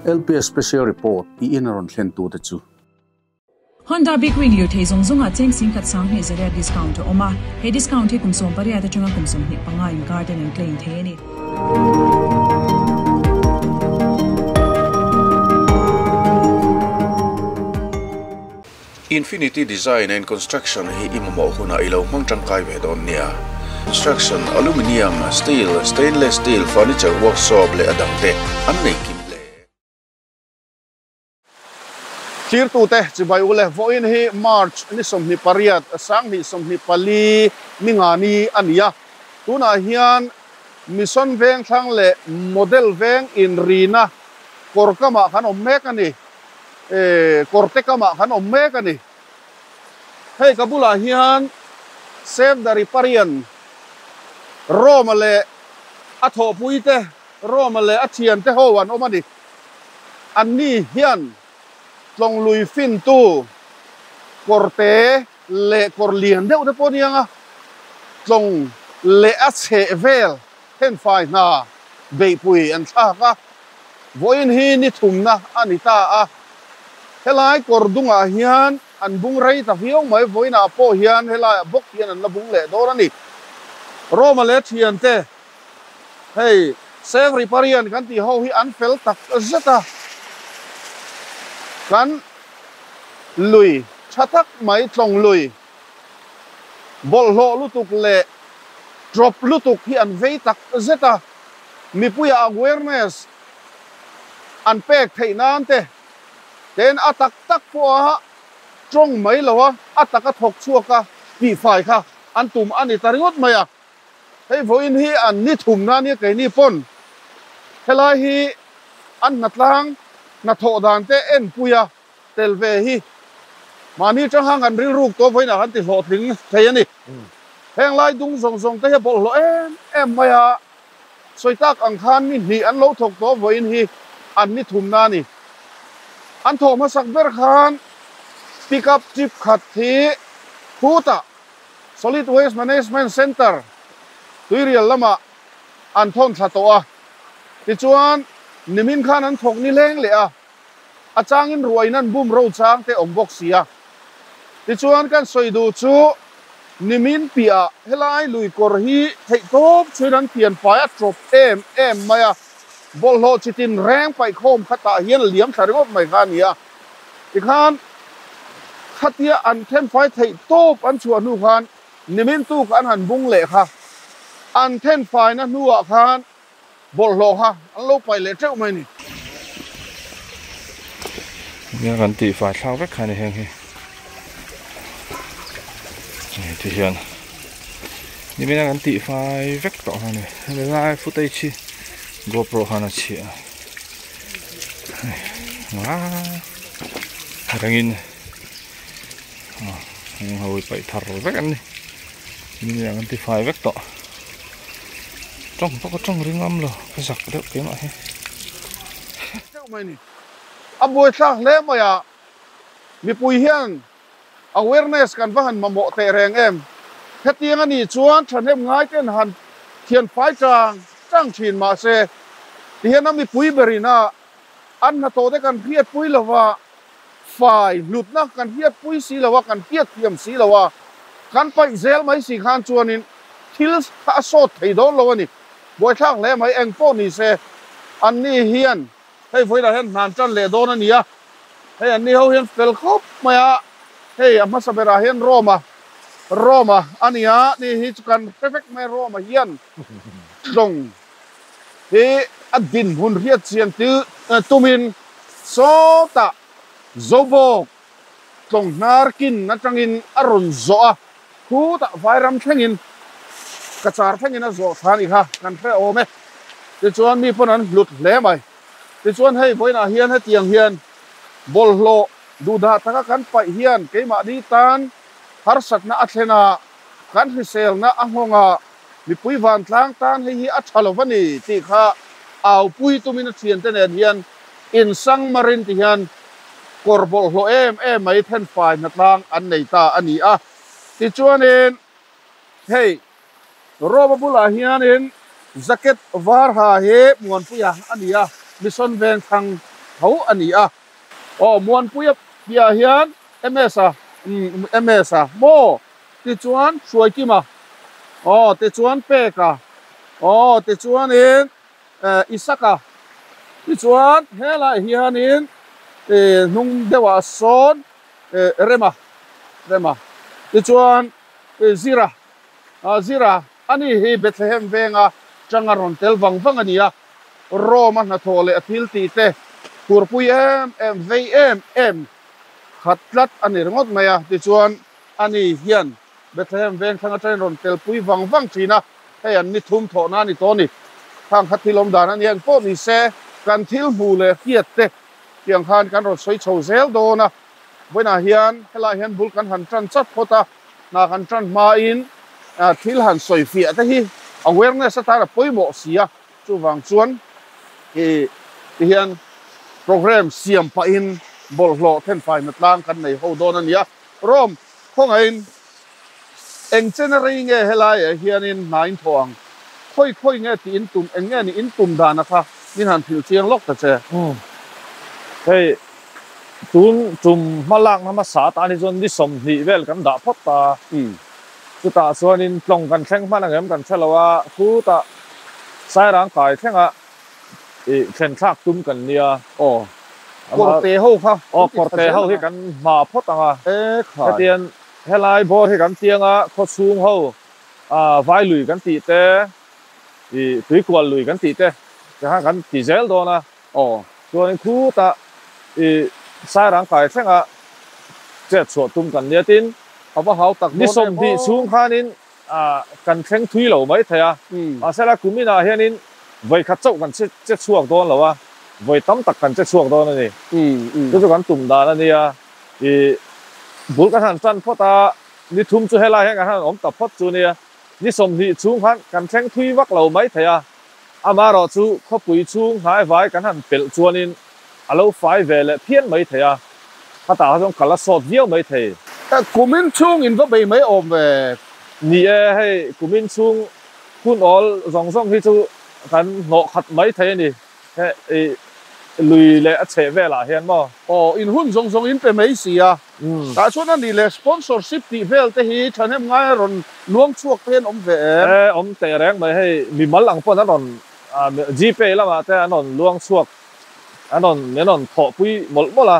LPS Special Report i in a rawn thlen tute chu. Honda Big Wing lirthei zawng zawngah cheng singkhat sanghnih zariat discount a awm a, he discount hi kum 18 atanga kum 25 inkar ten an claim thei a ni. Infinity Design and Construction hi i mamawh hunah i lo hmang tangkai ve dawn nia. Construction, Aluminium, Steel, Stainless Steel, Furniture Workshop leh a dangte an nei kim hle. Thirtute chibai ule vawiin hi March ni 28, 2024 ni nga ni a ni a. Tunah hian Mission Vengthlang leh Model Veng inrina kawr kamah kan awm mek a ni. Kawrte kamah kan awm mek a ni. Hei ka bulah hian Save the Riparian Roma leh a thawhpuite, Roma leh a thiante ho an awm a ni. Anni hian tlawng lui fintu kawrte leh kawr lian deuh te pawh a niang a, tlawng leh a chheh vel thenfai hna beihpui an thlak a. Vawiin hi ni thumna a ni ta a, helai kawr dungah hian an bung rei ta viau mai, vawiinah pawh hian helaiah bawk hian an la bung leh dawn a ni. Roma leh thiante, hei Save Riparian kan tih ho hi an fel tak zet a, kan lui tha tak mai tlawng lui bawlhhlawh lutuk leh drop lutuk hi an vei tak zet a. Mipuia awareness an pek theih nan te ten a tak tak pawha tawng mai lo a, a taka thawk chhuak a tihfai kha an tum a ni ta ringawt mai a. Hei vawiin hi an ni thum na nia keini pawn helai hi an hnatlang hnathawh dan te enpui a tel ve hi mahni tanga kan rilruk tawh vawiinah kan ti hlawhtling thei a ni. Heng lai dung zawng zawng te hi a bawlhhlawh em em mai a, sawi tak ang khan ni hnih an lo thawk tawh vawiin hi an ni thumna a ni. An thawh hmasak ber khan pick up trip khat hi khutah Solid Waste Management Centre Tuirial lamah an thawn thla tawh a, tichuan nimin khan an thawk ni leng leh a. A changin ruain an bum ro chang te awm bawk si a. Tichuan kan sawi duh chu nimin piah helai lui kawr hi theih tawp chuin an pian fai a tawp em em mai a, bawlhhlawh chi tin reng paihkhawm khatah hian liam thla ringawt mai kha a ni a. Tikhan khatia an thenfai theih tawp an chhuah hnu khan nimin tuk an han bung leh kha an thenfaina hnuah khan Bawlhhlawh kha an lo paih leh teuh mai ni. Nia kan tih fai thlak vek kha ni heng hi. Hei ti hian nimina kan tih fai vek tawh kha ni. Hemi lai footage hi GoPro khan a chhiah a. Hei rengin heng ho hi paih thar vek an ni. Nimina kan ti fai vek tawh. Tawng pawh ka tawng ring ngam lo, ka zak deuh keimah hi. Deuh mai ni. A buaithlak hle mai a, mipui hian awareness kan va han mamawh teh reng em. Hetiang a nih chuan thahnem ngai ten han thian fai chang chang thin mahse tihian a mipui berin a an hnathawh te kan hriatpui lova, fai hlutna kan hriatpui si lo a, kan hriatthiam si lo a, kan paih zel mai si khan chuanin thil kha a sawt thei dawn lo a ni. Buaithlak hle mai, eng pawh ni se, anni hian hei vawilah hian hnan tan leh dawn a ni a, hei anni ho hian fel khawp mai a, hei a hmasa berah hian Roma, Roma a ni a, ni hi chu kan hre vek mai Roma hian tlawng hi a dinhmun hriat chian tumin sawtah Zobawk tlawng hnar kin atangin a rawn zawh a, khutah vairam thlengin ka char thlengin a zawh thla a ni kha kan hre awm e. Tichuan mi pawn an hlut hle mai. Tichuan hei vawiinah hian hetiang hian bawlhhlawh duhdah taka kan paih hian keimahni tan harsatna a thlen a, kan hriselna a nghawng a, Mipui vantlang tan hei hi a tha lo va ni tih kha aupui tumin a thiante nen hian insang marin ti hian kawr bawlhhlawh em em mai thenfai hnatlang an nei ta a ni a. Tichuanin hei Roma bulah hianin jacket var ha hi Muanpuia a ni a, Mission Vengthlang tho a ni a. Aw Muanpuia piah hian MS-a, umm MS-a maw? Tichuan Hruaikima, aw tichuan Peka, aw tichuanin Isaka, tichuan helaiah hianin hnung deuhah sawn Rema, Rema, tichuan Zira, Zira ani hi Bethlehem venga tanga rawn tel vang vang a ni a. Rome-a hnathawh leh a thil tih te phurpui em em, vei em em khat tlat a ni ringawt mai a. Tichuan, ani hian Bethlehem vengthlang atangin rawn telpui vang vang thin a, hei an ni thum thawhna a ni tawh a ni. Khang kha thil awm dan a nia, engpawh ni se, kan thil hmuh leh hriat te tiang khan kan rawn sawi chho zel dawn a. Vawiinah hian helaiah hian bul kan han tan chat phawt a, hna kan tan hmain thil han sawi fiah te hi awareness atan a pawimawh si a. Chuvang chuan i ti hian programme siam pahin bawlhhlawh thenfaina tlang kan nei ho dawn a nia. Rome, khawngaihin eng chena rei nge helaiah hianin hna in thawh ang? Khawi khawi nge tih in tum, eng nge ni in tum dana kha min han thil chiang lawk ta che. Hei, tun tum hmalakna hmasa atan hi chuan ni 20 vel kan dah phawt ta. Chutah chuanin tlawng kan thleng hman ang em kan hre lo a, khutah Sairang kai thlenga i thlen thlak tum kan nia. Aw, kawrte ho kha. Aw, kawrte ho hi kan hma phawt ang a. E khai. Hetian helai bawr hi kan tiang a, khawchhung ho vai lui kan tih te, i tuikual lui kan tih te te khan kan ti zel dawn a. Aw. Chuanin khutah i Sairang kai thlenga chet chhuah tum kan nia tin, A va hau tak ni dawn em 20 aw. chhung khanin kan thleng thui lo mai thei a. Mahsela kuminah hianin vawi khat chauh kan che chhuak dawn lo a, vawi tam tak kan che chhuak dawn a ni. Chu chu kan tum dan a nia. I bul kan han tan phawt a, ni thum chu helai hian kan han awm ta phawt chu nia. Ni 20 chhung khan kan thleng thui vak lo mai thei a. Amaherawh chu khawpui chhung hnaivai kan han pelh chuanin a lo fai ve leh phian mai thei a, khatah kha chuan kal a sawt viau mai thei. Kumin chhung in va bei mai awm ve. Ni e, hei kumin chhung hun awl zawng zawng hi chu kan hnawh khat mai thei a ni. He lui leh a chheh velah hian maw? Aw, in hun zawng zawng in pe mai si a. Tah chuan a nih leh sponsorship tih vel te hi thahnem ngai a rawn luang chhuak te hian awm ve em? E, awm teh reng mai hei mimal ang pawn an rawn Gpay lamah te an rawn luang chhuak an rawn min rawn thawhpui mawlh mawlh a.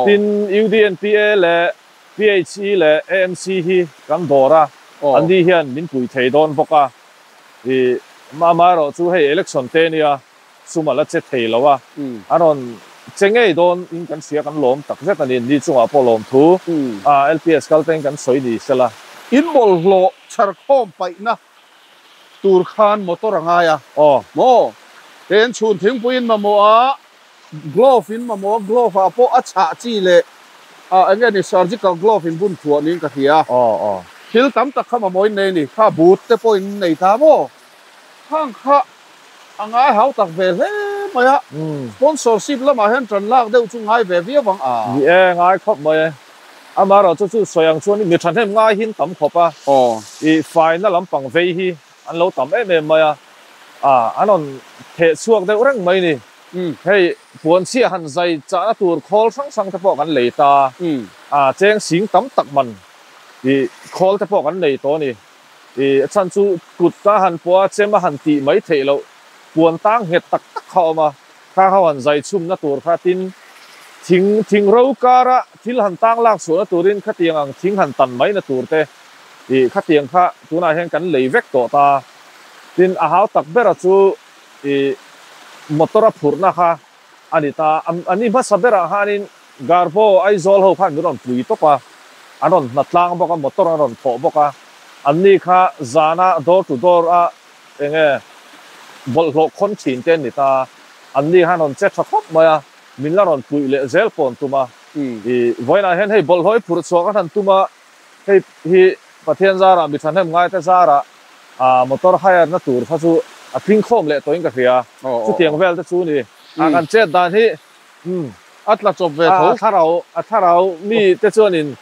Tin UDNPA leh PHE leh AMC hi kan dawr a, an ni hian min pui thei dawn bawk a. I amaherawh chu hei election te nia sum a la che thei lo a, a rawn che ngei dawn in kan hria kan lawm tak zet a ni, ni chungah pawh lawm thu LPS kal te in kan sawi ni sela. In bawlhhlawh chharkhawm paihna tur khan motor a ngai a maw? Ten chhun thingpui in mamawh a, glove in mamawh a, glove ah pawh a chhah chi leh eng nge ni surgical glove in bun thuah niin ka hria. Thil tam tak kha mamawh in nei a ni, kha boot te pawh in nei ta maw? Khang kha a ngai hau tak ve hle mai a, sponsorship lamah hian tan lak deuh chu ngai ve viau ang a. Ni e, ngai khawp mai e. Amaherawh chu chu sawi ang chuan mi thahnem ngai hin tam khawp a, i faina lampang vei hi an lo tam em em mai a, an rawn theh chhuak deuh reng mai ni. Hei puan chhia han zai chahna tur khawl hrang hrang te pawh kan lei ta, cheng sing tam tak man i khawl te pawh kan nei tawh a ni. I a chhan chu kut ka han pawh a, chem a han tih mai theih loh, puan tang nghet tak tak kha a awm a, kha ho han zai chhumna tur kha tin thing thing ro kara thil han tang lak chhuahna turin khatiang ang thing han tan maina tur te i khatiang kha tunah hian kan lei vek tawh ta. Tin a hau tak bera chu i motor a phurhna kha a ni ta. A ni hmasa berah khanin Garbo Aizawl ho khan min rawn pui tawp a, an rawn hna tlang bawk a, motor an rawn thawh bawk a, anni kha zana door to door a eng nge bawlhhlawh khawn thin te an ni ta, anni khan rawn che tha khawp mai a, min la rawn puih leh zel pawh an tum a, i vawiinah hian hei bawlhhlawh hi phurh chhuah kan han tum a, hei hi Pathian zarah mi thahnem ngaite zarah motor hire na tur kha chu a tling khawm leh tawhin ka hria, chutiang vel te chu ni, a kan chet dan hi. Umm, a tla chawp ve tho. A thlarau, a thlarau mi te chuanin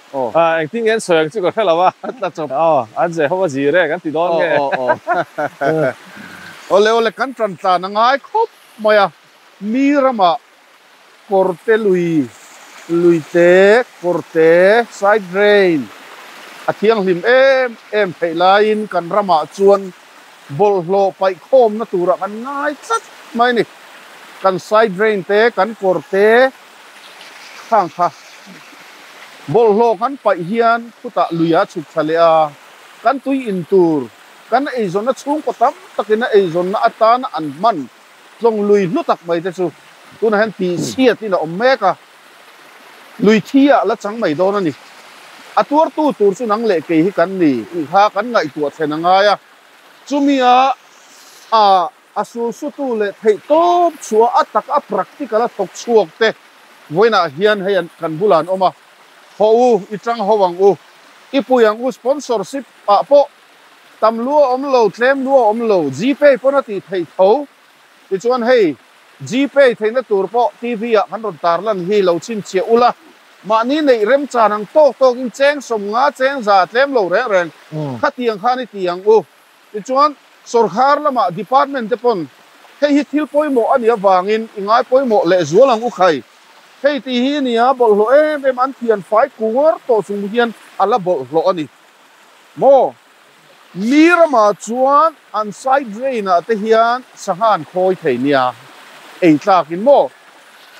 engtin nge an sawi ang chu ka hre lo a. A tla chawp. Aw, an Jehova zir e kan ti dawn nge. Aw, aw, aw. Awle, awle, kan tan tlan a ngai khawp mai a. Mi ramah Kawrte lui, luite, kawrte, side drain, a thianghlim em em theih laiin kan ramah chuan bawlhhlawh paihkhawmna turah kan ngai tlat mai a ni. Kan side drain te, kan kawrte khang kha bawlhhlawh kan paih hian khutah luia chhuk thla leh a, kan tui in tur, kan eizawnna chhungkaw tam takin a eizawnna atana an hman tlawng lui hlu tak mai te chu tunah hian tihchhiatin a awm mek a, lui thi ah la chang mai dawn a ni. A tuartu tur chu nang leh kei hi kan ni tih kha kan ngaihtuah thlen a ngai a, chumi a a a sulsutu leh theihtawp chhuah a tak a practical a thawk chhuak te vawiinah hian hei an kan bulah an awm a, haw u i tang ho ang u, i pui ang u sponsorship ah pawh Tam lu a awm lo, tlem lu a awm lo, Gpay pawn a tih theih tho. Tichuan hei, Gpay theihna tur pawh TV ah kan rawn tarlan hi lo chhinchhiah ula, mahni neih remchan ang tawk tawkin cheng 50, cheng 100 tlem lo reng reng khatiang khan i ti ang u. Tichuan sawrkhar lamah department te pawn hei hi thil pawimawh a nih avangin i ngai pawimawh lehzual ang u khai. Hei tih hi nia bawlhhlawh em em an thian fai kuar tawh chung hian a la bawlhhlawh a ni. Maw? Mi ramah chuan an side drain ah te hian sangha an khawi thei nia, ei tlakin maw?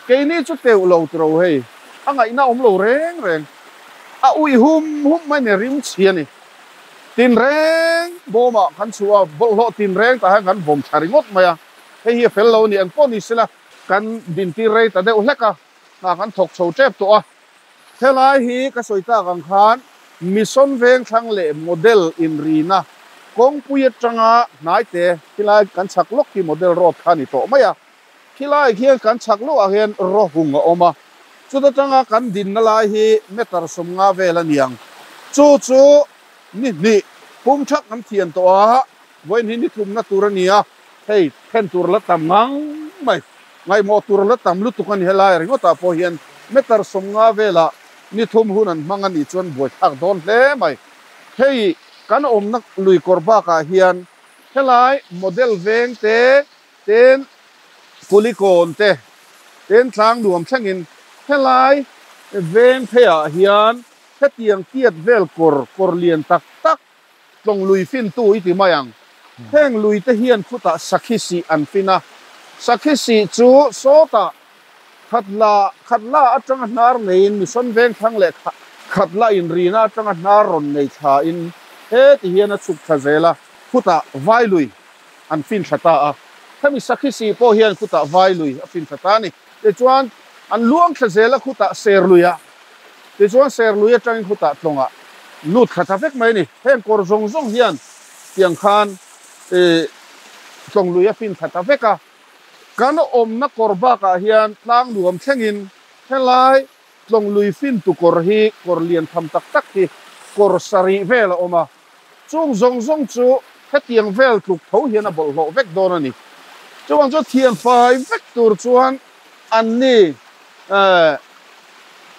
Keini chu teuh lo tiro hei, a ngaihna awm lo reng reng. A uih hum hum mai ni rim chhi a ni. Tinreng bawmah kan chhuah a, bawlhhlawh tinreng tah hian kan vawm thla ringawt mai a, hei hi a fel lo a ni, engpawh ni sela kan dintir rei ta deuh hlek a, hna kan thawk chho tep tawh a. Helai hi ka sawi tak ang khan Mission Vengthlang leh Model inrina kawngpui atanga hnaite khilai kan chhak lawk hi Model Road kha a ni tawh mai a. Khilai khian kan chhak lawkah hian rawhung a awm a, chuta tanga kan dinna lai hi meter 50 vel a niang. Chu chu ni hnih pum thak kan thian tawh a, vawiin hi ni thumna tur a ni a, hei then tur la tam ngang mai. Ngaihmawh tur la tam lutuk a ni helai ringawtah pawh hian meter 50 velah ni thum hun an hmang a nih chuan buaithlak dawn hle mai. Hei kan awmna lui kawr bakah hian helai model veng te, ten kulikawn te, ten tlang nuam thlengin helai veng pheiah hian hetiang tiat vel kawr kawr lian tak tak Tlawng lui fintu i ti mai ang. Heng lui te hian khutah sakhi sih an fin a. Sakhi sih chu sawtah Khatla, Khatla atanga hnar neiin Mission Vengthlang leh Khatla inrina atanga hnar rawn nei thlain heti hian a chhuk thla zel a, khutah vai lui an fin thla ta a. Hemi sakhi sih pawh hian khutah vai lui a fin thla ta a ni. Tichuan an luang thla zel a khutah ser luiah Tichuan Serlui atangin khutah tlawngah lut thla ta vek mai a ni. Heng kawr zawng zawng hian tiang khan tlawng lui a fin thla ta vek a. Kan awmna kawr bakah hian tlang nuam thlengin helai tlawng lui fin tu kawr hi kawr lian tham tak tak hi kawr sarih vel a awm a. Chung zawng zawng chu hetiang vel tluk tho hian a bawlhhlawh vek dawn a ni. Chuvang chu thianfai vek tur chuan an ni.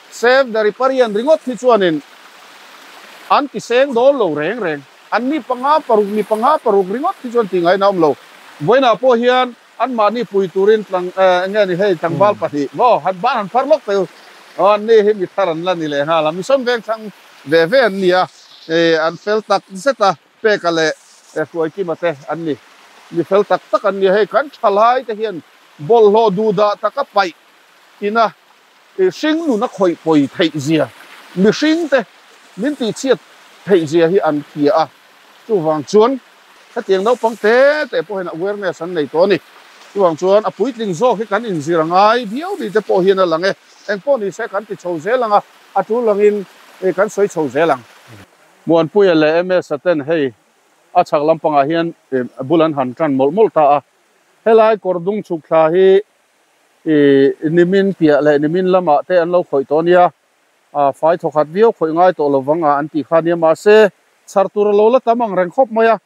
Save the Riparian ringawt hi chuanin an ti seng dawn lo reng reng. An ni panga paruk ni panga paruk ringawt hi chuan tih ngaihna awm lo. Vawiinah pawh hian anmahni pui turin tlang eng nge ni hei tlangval pahnih maw han ban han phar lawk teh u. Aw an ni hi mi thar an la ni leh nghal a, mission veng thlang ve ve an ni a, an fel tak zet a, Peka leh Hruaikima te an ni. Mi fel tak tak an ni a, hei kan thalai te hian bawlhhlawh duhdah taka paih ina hring nun a khawih pawi theih zia, mihring te min tihchhiat theih zia hi an hria a, chuvang chuan hetiang naupang te te pawh hian awareness an nei tawh a ni. Chuvang chuan a puitling zawk hi kan inzir a ngai viau ni te pawh hian a lang e. Engpawh ni se kan ti chho zel ang a, a tul angin kan sawi chho zel ang. Muanpuia leh MS a ten hei a chhak lampangah hian bul an han tan mawlh mawlh ta a, helai kawr dung chhuk thla hi Ih, nimin piah leh nimin lamah te an lo khawih tawh ania, ah fai thawkhat viau khawih ngai tawh lo vang a an tih kha ania, mahse chhar tur a lo la tam ang reng khawp mai a,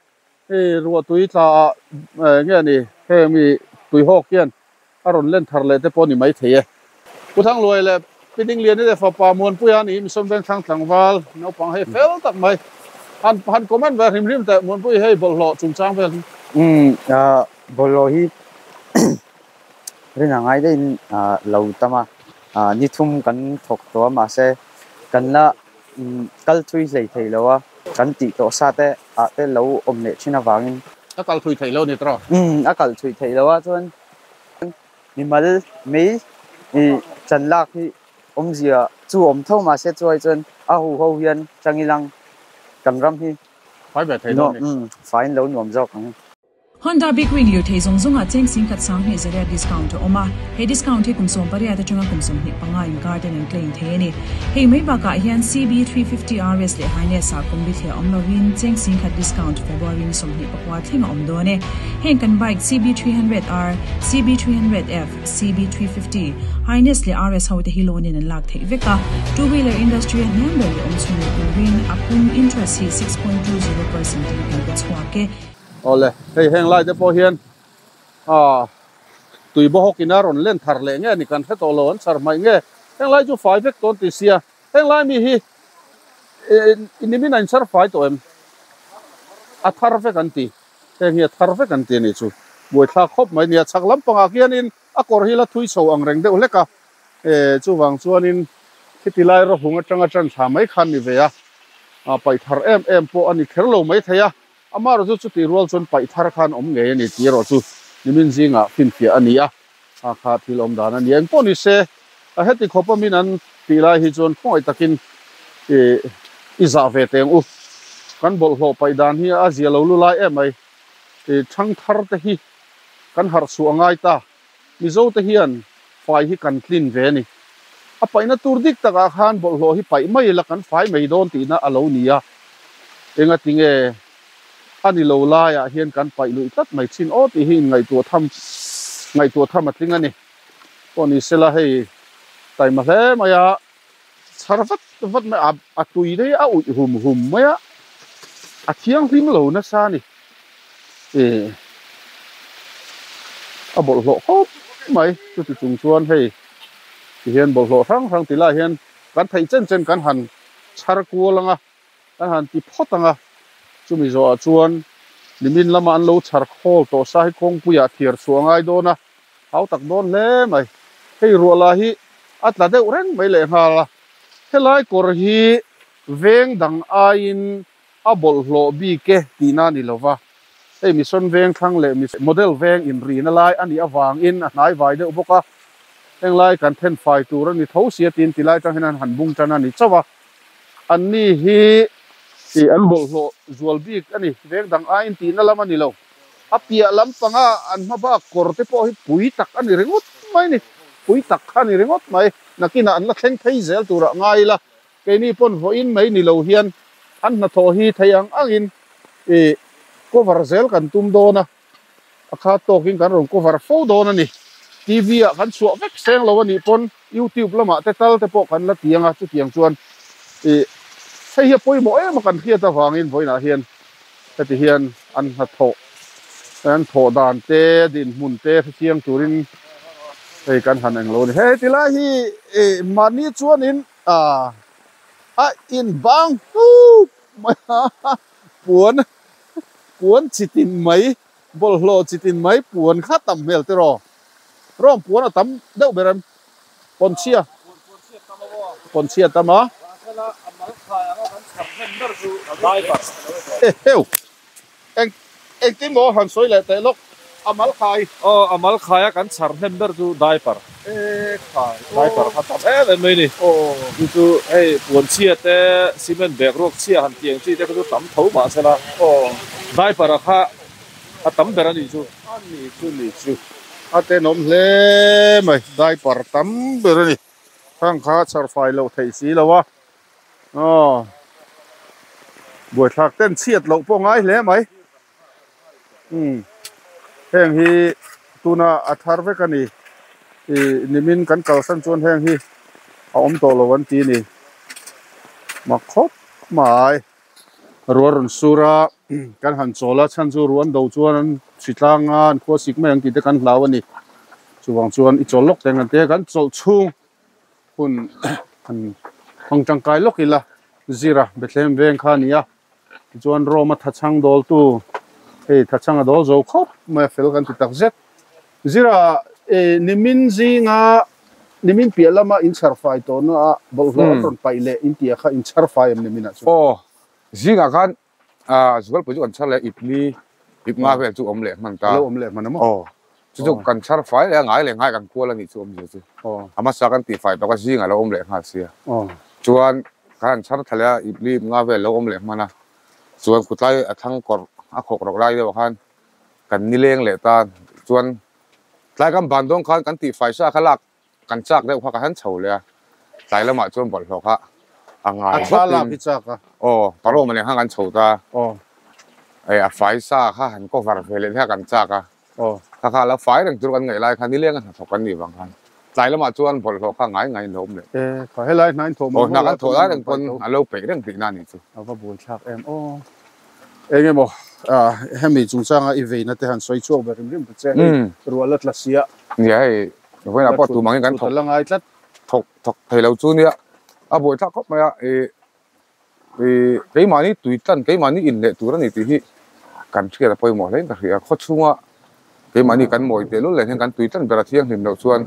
hei ruahtui tla ah eng nge ni heng mi tuihawk hian a rawn len thar leh te pawh a ni maithei e. Pu Thangluai leh Pi Dingliani leh fapa Muanpuia ni Mission Vengthlang tlangval naupang hei fel tak mai han han comment ve hrim hrim teh Muanpui hei bawlhhlawh chungchang vel hi. Umm, bawlhhlawh hi. Rin a ngai daihin lo tam a, ni thum kan thawk tawh a mahse kan la kal thui hlei thei lo a, kan tih tawh sa te ah te lo awm leh thin avangin. A kal thui theih lo ni tawh. Umm a kal thui theih lo a chuan mimal mai chan lak hi awmzia chu awm tho mahse chuai chuan a huho hian changilang kan ram hi Fai ve thei lo ni. Umm faiin lo nuam zawk ang. Honda Big Wing lirthei zawng zawngah cheng singkhat sanghnih zariat discount a awm a, he discount hi kum 18 atanga kum 25 inkar ten an claim thei a ni. Hei mai bakah hian CB350 RS leh Highness ah kum bithliah awm lovin cheng singkhat discount February ni 24 thleng a awm dawn e. Heng kan bike CB300R, CB300F, CB350, Highness leh RS ho te hi loan in an lak theih vek a, two wheeler industry a hniam ber leh awm chhun leh turin a pum interest hi 6.20% in kan pe chhuak e. Awle, hei heng lai te pawh hian ah tui bawhawk in a rawn len thar leh nge ni kan hre tawh lo an chhar hmaih nge heng lai chu fai vek tawn ti sia heng lai mi hi nimin a inchhar fai tawh em a thar vek an ti heng hi a thar vek an ti a nih chu buaithlak khawp mai nia chhak lampangah khianin a kawr hi la thui chho ang reng deuh hlek a chuvang chuanin khiti lai rawhung atanga tan thla mai khan ni ve a paih thar em em pawh a ni kher lo mai thei a. Amaherawh chu chutih rual chuan paih thar khan awm ngei a ni tih erawh chu nimin zingah finfiah a ni a, kha kha thil awm dan a ni. Engpawh ni se, a heti khawp a min an tih lai hi chuan khawngaih takin i zah ve teng u. Kan bawlhhlawh paih dan hi a zia lo lu lai em mai. Thang thar te hi kan harh chhuah a ngai ta. Mizo te hian fai hi kan tlin ve a ni. A paihna tur dik takah khan bawlhhlawh hi paih mai ila kan fai mai dawn tihna a lo ni a. Engati nge a ni lo laiah hian kan paih luih tlat mai thin aw tih hi inngaihtuah tham ngaihtuah tham a tling a ni. Pawh ni sela hei taima hle mai a, chhar vat vat mai a, a tui daih a uih hum hum mai a, a thianghlim lo nasa a ni. Ih a bawlhhlawh khawp mai chuti chung chuan hei ti hian bawlhhlawh hrang hrang ti lai hian kan theih chen chen kan han chhar kual ang a kan han ti phawt ang a chumi zawhah chuan nimin lama an lo chhar khawl tawh sa hi kawngpuiah thiar chhuah a ngai dawn a hau tak dawn hle mai hei ruah lah hi a tla deuh reng mai lehnghal a helai kawr hi veng dang aiin A bawlhhlawh bik e tihna a ni lo va, hei Mission veng thlang leh Model veng inrihna lai a nih avangin a hnai vai deuh bawk a, heng lai kan then fai tur a ni tho sia tiin ti lai atang hian an han bung tan a ni chauh a, anni hi ih an bawlhhlawh zual bik a ni, veng dang aiin tihna lam a ni lo, a piah lampanga an hma bak kawr te pawh hi pui tak a ni ringawt mai a ni, pui tak kha a ni ringawt mai, nakinah an la thleng phei zel turah ngai ila. Keini pawn vawiin mai ni lo hian an hnathawh hi thei ang angin ih cover zel kan tum dawn a, a khat tawkin kan rawn cover fo dawn a ni. TV ah kan chhuah vek seng lo a nih pawn YouTube lamah te tal te pawh kan la ti ang a, chutiang chuan ih hei hi a pawimawh em a kan hriat avangin vawiinah hian heti hian an hnathawh an thawh dan te dinhmun te hrechiang turin hei kan han englo a ni. Hei tilai hi ih mahni chuanin A a in bang hnup mai a, puan puan chi tin mai, bawlhhlawh chi tin mai puan kha tam hmel tiraw? Rawng puan a tam deuh ber em? Pawnchhia pawnchhia tam a. Eheu Eng engtin maw han sawi leh teh lawk a mal khai. Aw a mal khai a kan chhar hnem ber chu diaper. E khai aw. Diaper kha tam em em mai ni. Aw. Chu chu hei puan chhia te cement bag ruak chhia han tih ang chi te kha chu tam tho mah sela. Aw. Diaper a kha a tam ber a nih chu. A nih chu nih chu. A tenawm hle mai diaper tam ber a ni. Khang kha chhar fai loh theih si lo a. Aw buaithlak ten chhiat loh pawh ngai hle mai umm heng hi tuna a thar vek a ni ih nimin kan kalsan chuan heng hi a awm tawh lo an ti a ni mak khawp mai ruah rawn sur a kan han chawl a chhan chu ruah an do chuan an hri tlang a an khua sik mai ang tih te kan hlau a ni chuvang chuan i chawl lawk teng an ti a kan chawlh chhung. Hun han hmang tangkai lawk ila zira Bethlehem veng kha a ni a tichuan Rome a thachhang dawltu hei thachhang a dawl zo khawp mai a fel kan ti tak zet zira Nimin zinga nimin piah lama in chhar fai tawhna ah bawlhhlawh an rawn paih leh in tih ah kha in chhar fai em nimin ah chuan? Aw, zingah khan zualpui chu kan chhar leh a, ipli ip nga vel chu awm leh hman ta. A lo awm leh hman a maw? Aw, chu chu kan chhar fai leh a, ngai leh ngai kan kual a nih chu awmzia chu. A hmasa kan tih fai tawk a, zingah a lo awm leh nghal sia. Chuan kan han chhar thla leh a, ipli ip nga vel a lo awm leh hman a, chuan khutlai a thlang kawrh a khawk rawk lai deuh ah khan kan nileng leh ta chuan Tlai kan ban dawn khan kan tihfai sa kha lak kan chak deuh kha ka han chho leh a, tlai lamah chuan bawlhhlawh kha a ngai bawkin aw paroma nen khan kan chho ta a, a fai sa kha han cover ve leh kha kan chak a, kha kha a lo fai reng tur kan ngaih lai khan nileng a hnathawk kan nih vang khan tlai lamah chuan bawlhhlawh kha ngai ngaiin lo awm leh. Aw hna kan thawh lai reng pawn a lo peih reng tihna a nih chu. A va buaithlak em aw. Eng emaw hemi chungchanga i veina te han sawi chhuak ve rim rim ta che hei ruah la tla sia. Nia hei vawiinah pawh tum angin kan thawk la ngai tlat. Thawk thawk thei lo chu nia a buaithlak khawp mai a i i keimahni tui tlan keimahni in leh tur a ni tih hi kan hriat a pawimawh hle in ka hria khaw chhunga keimahni kan mawi tehlul leh hian kan tui tlan ber a thianghlim loh chuan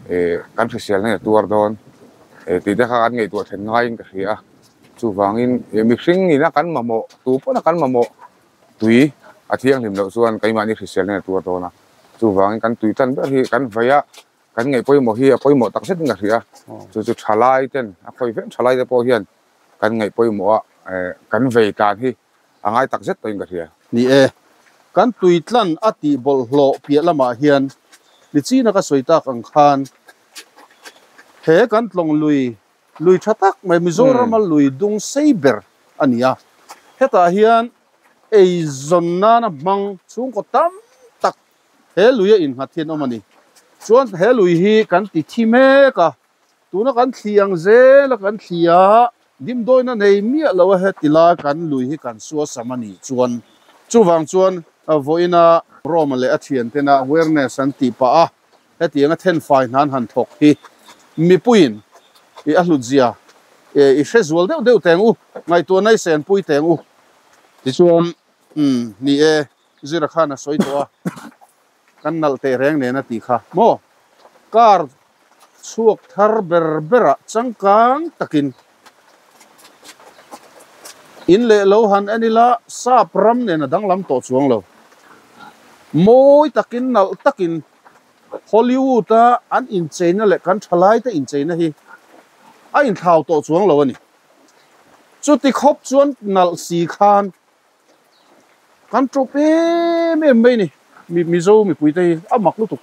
i kan hriselna in a tuar dawn tih te kha kan ngaihtuah then ngaiin ka hria a. Chuvangin mihring ina kan mamawh, tu pawna kan mamawh tui a thianghlim loh chuan keimahni hriselna a tuar dawn a. Chuvangin kan tui tan ber hi kan vei a, kan ngaih pawimawh hi a pawimawh tak zetin ka hria. Chu chu thalai ten, a khawi vek thalai te pawh hian kan ngaih pawimawh a, kan vei tan hi a ngai tak zet tawhin ka hria. Ni e, kan tui tlan a tih bawlhhlawh piah lamah hian nichina ka sawi tak ang khan he kan tlawng lui Lui tha tak mai Mizorama lui dung sei ber a ni a, hetah hian eizawn nana hmang chhungkaw tam tak he lui a innghat hian awm a ni. Chuan he lui hi kan ti thi mek a, tuna kan thli ang zel a kan thli a, dimdawina nei miah lo a heti lai kan lui hi kan suasam a nih chuan chuvang chuan vawiina Roma leh a thiantena awareness an tih pah a, Hetianga thenfai hnan han thawk hi mipuiin i a hlutzia i hre zual deuh deuh teng u, ngaihtuahna i senpui teng u. Tichuan, umm, ni e, Zira khan a sawi tawh a, kan nalh teh reng nen a tih kha maw? Car chhuak thar ber berah changkang takin in leh lo han en ila sap ram nen a danglam tawh chuang lo. Mawi takin nalh takin Hollywood a an incheina leh kan thalaite incheina hi a inthlau tawh chuang lo a ni. Chuti khawp chuan nalh si khan kan tawp em em mai ni. Mizo mipuite hi a mak lutuk.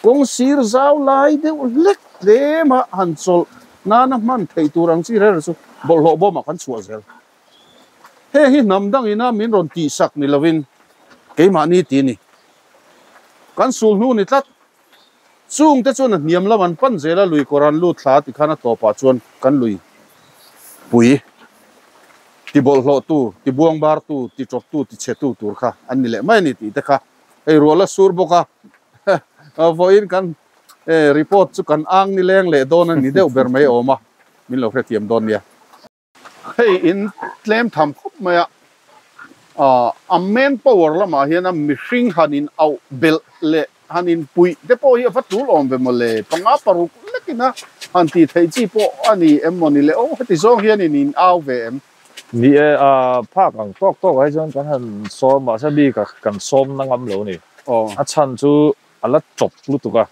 Kawng sir zau lai deuh hlek tlem a han chawlh nana hman theih tur ang chi rere chu bawlhhlawh bawmah kan chhuah zel. Heng hi hnam dangina min rawn tihsak ni lovin keimahni ti a ni. Kan sul hnu ni tlat. Chungte chuan a hniam lam an pan zel a, lui kawr an lut thla tikhan a tawpah chuan kan lui pui ti bawlhhlawhtu, ti buangbartu, ti tawptu, ti chhetu tur kha an ni leh mai a ni tih te kha hei rual a sur bawk a. Vawiin kan report chu kan ang nileng leh dawn a ni deuh ber mai awm a, min lo hrethiam dawn nia. Hei in tlem tham khawp mai a, a man power lamah hian a mihring han in auh belh leh han in puih te pawh hi a va tul awm ve maw le, panga paruk lekin a han tih theih chi pawh a ni em maw ni le aw, heti zawng hian in in au ve em? Ni e, a phak ang tawk tawk ah hi chuan kan han sawm mahse bik a kan sawm na ngam lo ni, a chhan chu a la tawp lutuk a.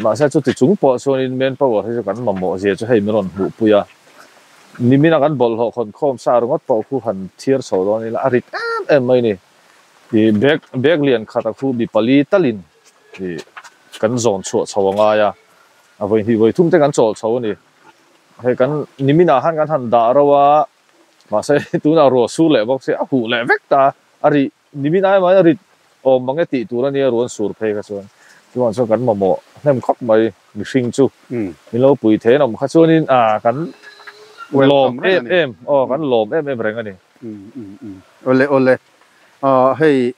Mahse chuti chung pawh chuanin man power hi chu kan mamawh zia chu hei min rawn hmuhpui a. Nimina kan bawlhhlawh khawnkhawm sa ringawt pawh khu han thiar chho dawn ila a rit em em mai ni. Ih bag bag lian khat a khu mi pali talin ih kan zawn chhuah chho a ngai a. A vawi hnih vawi thum te kan chawl chho a ni. Hei kan niminah khan kan han dah ro a, mahse tunah ruah sur leh bawk sia a huh leh vek ta a rih. Nimin ai mai a rit awm mang e tih tur a nia ruan sur phei kha chuan chuan chuan kan mamawh hnem khawp mai mihring chu min lo pui thei an awm kha chuanin ah kan lawm em em aw kan lawm em em reng a ni. Awle awle ah hei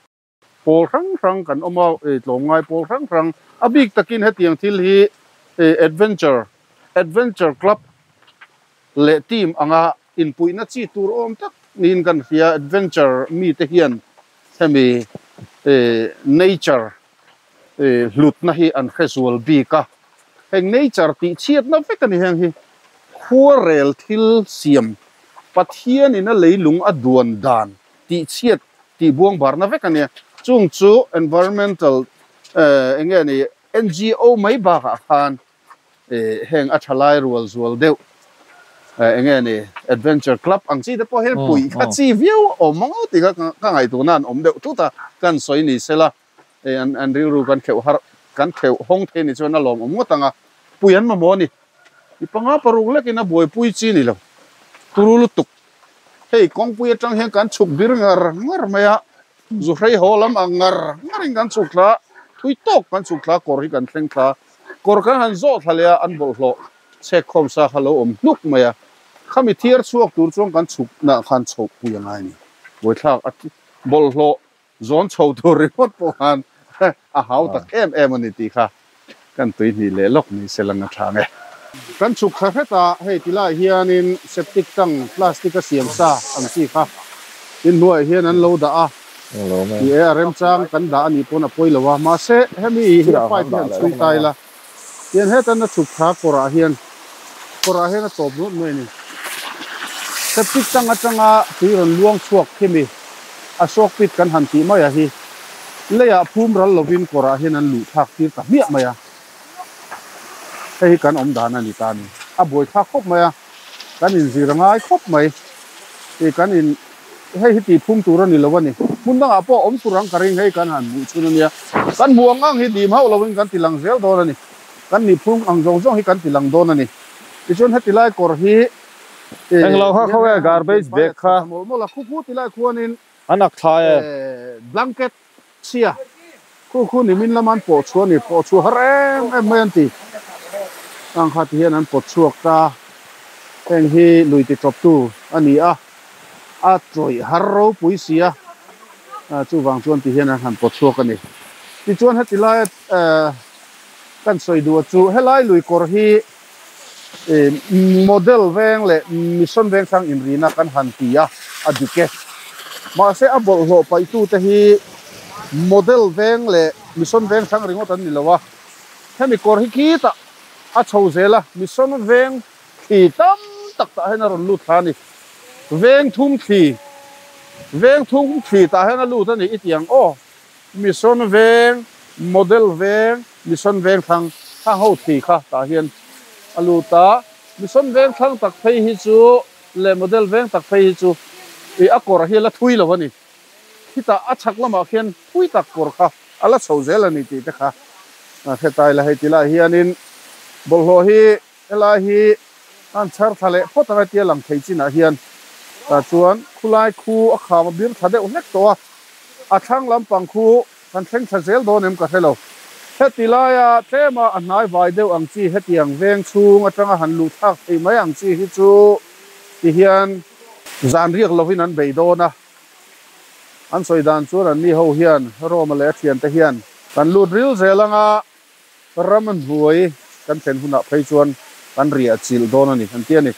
pawl hrang hrang kan awm a tlawmngai pawl hrang hrang a bik takin hetiang thil hi adventure adventure club leh team anga Inpuihna chi tur awm tak niin kan hria, adventure mite hian hemi nature hlutna hi an hre zual bik a, heng nature tih chhiatna vek a ni heng hi khuarel thil siam Pathianin a leilung a duan dan tih chhiat tih buang barna vek a nia. Chung chu environmental eng nge ni NGO mai bakah khan heng a thalai rual zual deuh eng nge ni adventure club ang chi te pawh hian puih kha chi viau awm ang tih kha ka ngaihtuah nan awm deuh thut a, kan sawi ni sela an rilru kan kheuh harh kan kheuh hawng thei ni chuan a lawm awm ngawt ang a, pui an mamawh a ni. Mi panga paruk lekin a buaipui chi ni lo turu lutuk. Hei kawngpui atang hian kan chhuk bir ngar ngar mai a, zu hrei haw lam ang ngar ngarin kan chhuk thla a, thui tawk kan chhuk thla a, kawr hi kan thleng thla a, kawr kan han zawh thla leh a, an bawlhhlawh chhek khawm sa kha lo awm hnuk mai a, khami thiar chhuak tur chuan kan chhuk nah khan chhoh pui a ngai a ni. Buaithlak a bawlhhlawh zawn chho tur ringawt pawh khan a hau tak em em a ni tih kha kan tui hnih leh lawk ni se lang a tha ang e. Kan chhuk thla hret a, hei ti lai hianin septic tank plastic a siam sa ang chi kha in hnuaiah hian an lo dah a, ni e a remchang kan dah a nih pawn a pawi lo a, mahse hemi hi a pipe hi han chhui ta ila tian hetan a chhuk thla kawrah hian kawrah hian a tawp nuat mai a ni. Septic tank atanga tui rawn luang chhuak khimi a soak pit kan han tih mai a hi leiah phum ral lovin kawrah hian an luh thlak tir ta hmiah mai a, hei hi kan awm dan a ni ta a ni. A buai thlak khawp mai a, kan inzir a ngai khawp mai. Ih kan in hei hi tih phum tur a ni lo a ni. Hmun dangah pawh awm tur ang ka ring hei kan han hmuh chhun a nia. Kan hmuh ang ang hi dim hauh lovin kan ti lang zel dawn a ni. Kan nih phum ang zawng zawng hi kan ti lang dawn a ni. Tichuan heti lai kawr hi ih Englo kha khaw e garbage bag kha. Mawlh mawlh a khu khu ti lai khuanin An ak thlai e. Blanket chhia khu khu nimin lama an pawh chhuah a ni. Pawh chhuah har em em mai an ti. Ang kha ti hian an pawt chhuak ta. Heng hi lui ti tawptu a ni a, a tawih har ropui si a, chuvang chuan ti hian an han pawt chhuak a ni. Tichuan heti laia kan sawi duh chu helai lui kawr hi Model veng leh mission veng hrang inrina kan han ti a, a dik e. Mahse a bawlhhlawh paihtute hi model veng leh mission veng hrang ringawt an ni lo a, hemi kawr hi khitah a chho zel a, mission veng thli tam tak tah hian a rawn lut thla a ni. Veng thum thli, veng thum thli tah hian a lut a ni i ti ang aw. Mission veng, model veng, mission veng thlang thlang ho thli kha tah hian a lut a. Mission veng thlang tak phei hi chu leh model veng tak phei hi chu ih a kawr hi a la thui lo a ni. Khitah a chhak lamah khian thui tak kawr kha a la chho zel a ni tih te kha a hre ta ila. Hei ti lai hianin bawlhhlawh hi helai hi an chhar thla leh phawt ang a tia lang thei chinah hian tah chuan khulai khu a kham a bir thla deuh hlek tawh a, a thlang lampang khu kan thleng thla zel dawn em ka hre lo. Heti laia tlema a hnai vai deuh ang chi hetiang veng chhung atanga han luh thlak thei mai ang chi hi chu ti hian zan riak lovin an bei dawn a, an sawi dan chuan an ni ho hian Roma leh a thiante hian kan lut ril zel anga ram a hnuai kan thlen hunah phei chuan kan riah chilh dawn a ni an ti a ni.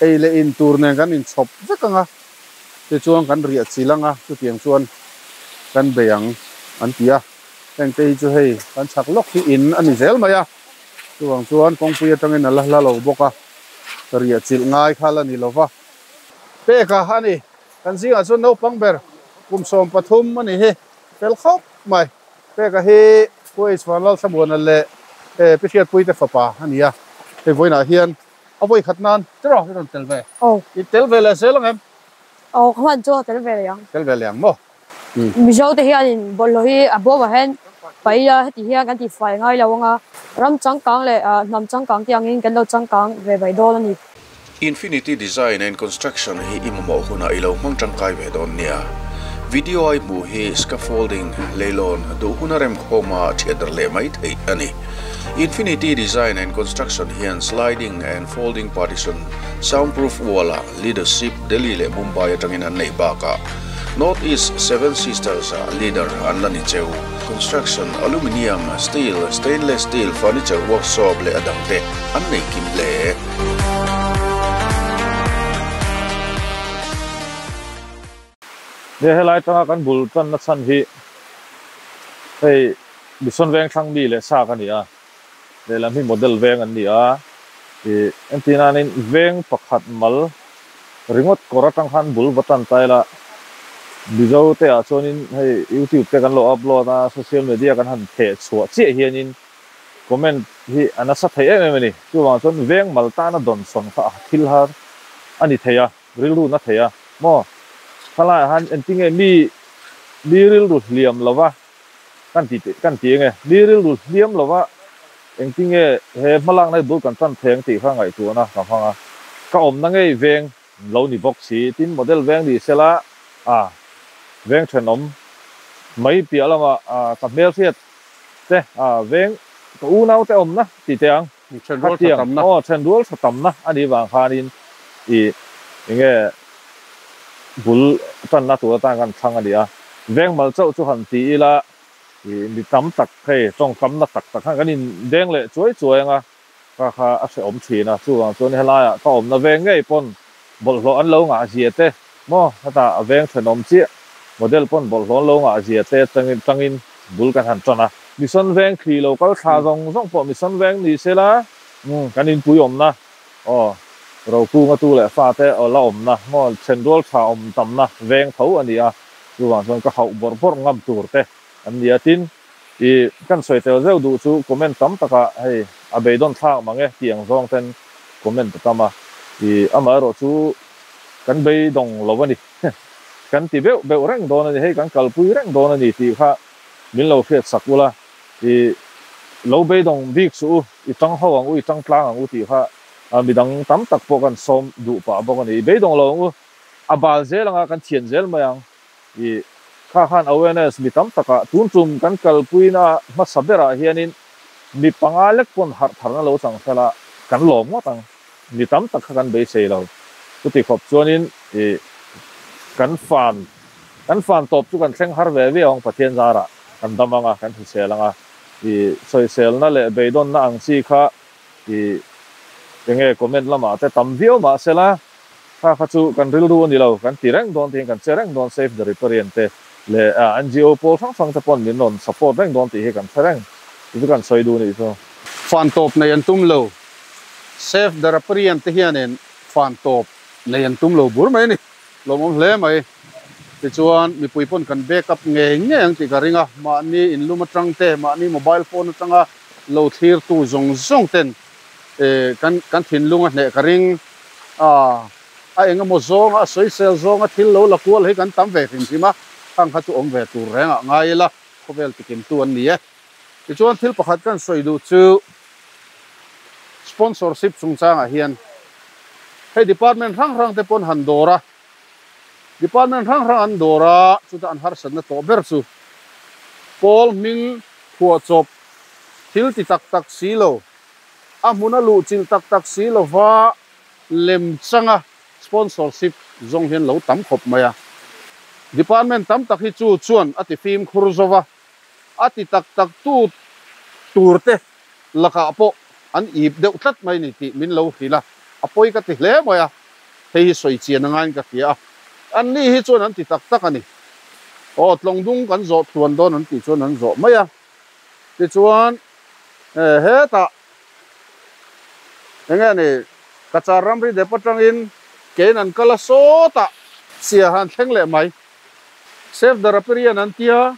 Ei leh in tur nen kan inchhawp vek anga tichuan kan riah chilh anga chutiang chuan kan bei ang an ti a. Heng te hi chu hei kan chhak lawk hi in a ni zel mai a, chuvang chuan kawngpui atangin a la hla lo bawk a, riah chilh ngai kha la ni lo va. Peka a ni, kan zingah chuan naupang ber kum 13 a ni hi fel khawp mai. Peka hi Pu H Vanlalthlamuana leh Pi Hriatpuite fapa a ni a, hei vawiinah hian a vawi khat nan tiraw i rawn tel ve? Aw. I tel ve leh zel ang em? Aw, ka hman chu a tel ve leh ang. Tel ve leh ang maw? Mizo te hianin bawlhhlawh hi a bawmah hian paih ila heti hian kan tihfai ngai lo ang a, ram changkang leh hnam changkang te angin kan lo changkang ve mai dawn a ni. Infinity Design and Construction hi i mamawh hunah i lo hmang tangkai ve dawn nia. Video a i hmuh hi scaffolding, leilawn, duh huna remkhawma thiat dar leh mai theih a ni. Infinity Design and Construction hian sliding and folding partition, soundproof wall-ah leadership Delhi leh Mumbai atangin an neih bakah North East Seven Sisters ah leader an la ni cheu. Construction, aluminium, steel, stainless steel, furniture workshop leh a dangte an nei kim hle. He helai tanga kan bul tanna chhan hi hei. Mission veng thlang mi leh sa ka ni a, lehlam hi model veng an ni a, ih entinanin veng pakhat mal ringawt kawr atang khan bul va tan ta ila, Mizo te ah chuanin hei YouTube te kan lo upload a, social media kan han theh chhuah chiah hianin comment hi a nasa thei em em a ni. Chuvang chuan veng mal tana dawnsawn kha a thil har a ni thei a. Rilru na thei a maw? Khalaiah han entinge mi mi rilru hliam lova kan ti kan ti enge? Mi rilru hliam lova engtinge he hmalakna hi bul kan tan thei ang tih kha ngaihtuahna ka hmang a. Ka awmna ngei veng lo ni bawk si, tin model veng ni sela a veng thenawm mai piah lamah ka hmelhriat te a veng ka unau te awmna ti teh ang. Thenrual tha tamna. Aw, thenrual tha tamna a nih vang khanin i enge bul tanna tur atan kan thlang a ni a. Veng mal chauh chu han ti ila i mi tam tak hei tawngkamna tak tak khan kan in deng leh chuai chuai anga kha kha a hrehawm thin a. Chuvang chuan helaiah ka awmna veng ngei pawn bawlhhlawh an lo ngah zia te maw hetah a veng thenawm chiah model pawn bawlhhlawh an lo ngah zia te tangin bul kan han tan a. Mission veng thli lo kal thla zawng zawng pawh mission veng ni se la kan inpui awmna aw Rokunga tu leh fate aw la awmna maw thenrual tha awm tamna veng tho a ni a, chuvang chuan ka hauh bawrh bawrh ngam tur te an ni a. Tin, i kan sawi tel zeuh duh chu comment tam takah hei a beidawn thlak mang e tih ang zawng ten comment a tam a, i amaherawh chu kan beidawng lo a ni, kan ti beuh beuh reng dawn a ni, hei kan kalpui reng dawn a ni tih kha min lo hriat sak ula, i lo beidawng bik suh u, i tang ho ang u, i tang tlang ang u tih kha midang tam tak pawh kan sawm duh pah bawk a ni. I beidawng lo ang u, a bal zel anga kan thian zel mai ang. I kha khan awareness mi tam takah tun tum kan kalpuina hmasa berah hianin mi panga lek pawn harh tharna lo chang sela kan lawm ngawt ang. Mi tam tak kha kan beisei lo. Chuti khawp chuanin i kan fan Kan fan tawp chu kan thleng har ve viau ang, Pathian zarah kan dam ang a, kan hrisel ang a, i sawiselna leh beidawnna ang chi kha i enge comment lamah te tam viau mah sela, kha kha chu kan rilru a ni lo, kan ti reng dawn tiin kan che reng dawn, Save the Riparian te leh NGO pawl hrang hrang te pawn min rawn support reng dawn tih hi kan hre reng, chu chu kan sawi duh nih chu. Fan tawp nei an tum lo, Save the Riparian te hianin fan tawp nei an tum lo bur mai a ni. Lawmawm hle mai. Tichuan, mipui pawn kan back up ngei ngei ang tih ka ring a, mahni inlum atang te, mahni mobile phone atanga lo thlirtu zawng zawng ten kan kan thinlung a hneh ka ring a, a eng emaw zawnga a sawisel zawnga thil lo la kual hi kan tam ve hrim hrim a, khang kha chu awm ve tur rengah ngai ila, khawvel tikimtu an ni e. Tichuan, thil pakhat kan sawi duh chu sponsorship chungchangah hian hei department hrang hrang te pawn han dawr a, department hrang hrang an dawr a, chuta an harsatna tawh ber chu pawl hming phuahchawp thil ti tak tak si lo, a hmuna luhchilh tak tak si lova lem changa sponsorship zawng hian lo tam khawp mai a. Department tam tak hi chu chuan a ti fimkhur zo va, a ti tak tak tu tur te lakah pawh an ip deuh tlat mai ni tih min lo hrilh a, a pawi ka ti hle mai a, hei hi sawi chian a ngaiin ka hria a, an ni hi chuan an ti tak tak a ni. Aw, tlawngdung kan zawh tluan dawn an tih chuan an zawh mai a, tichuan hetah eng nge ni Cachar ramri dep atangin kein an kal a sawtah sia han thleng leh mai. Save the Rapirian an tia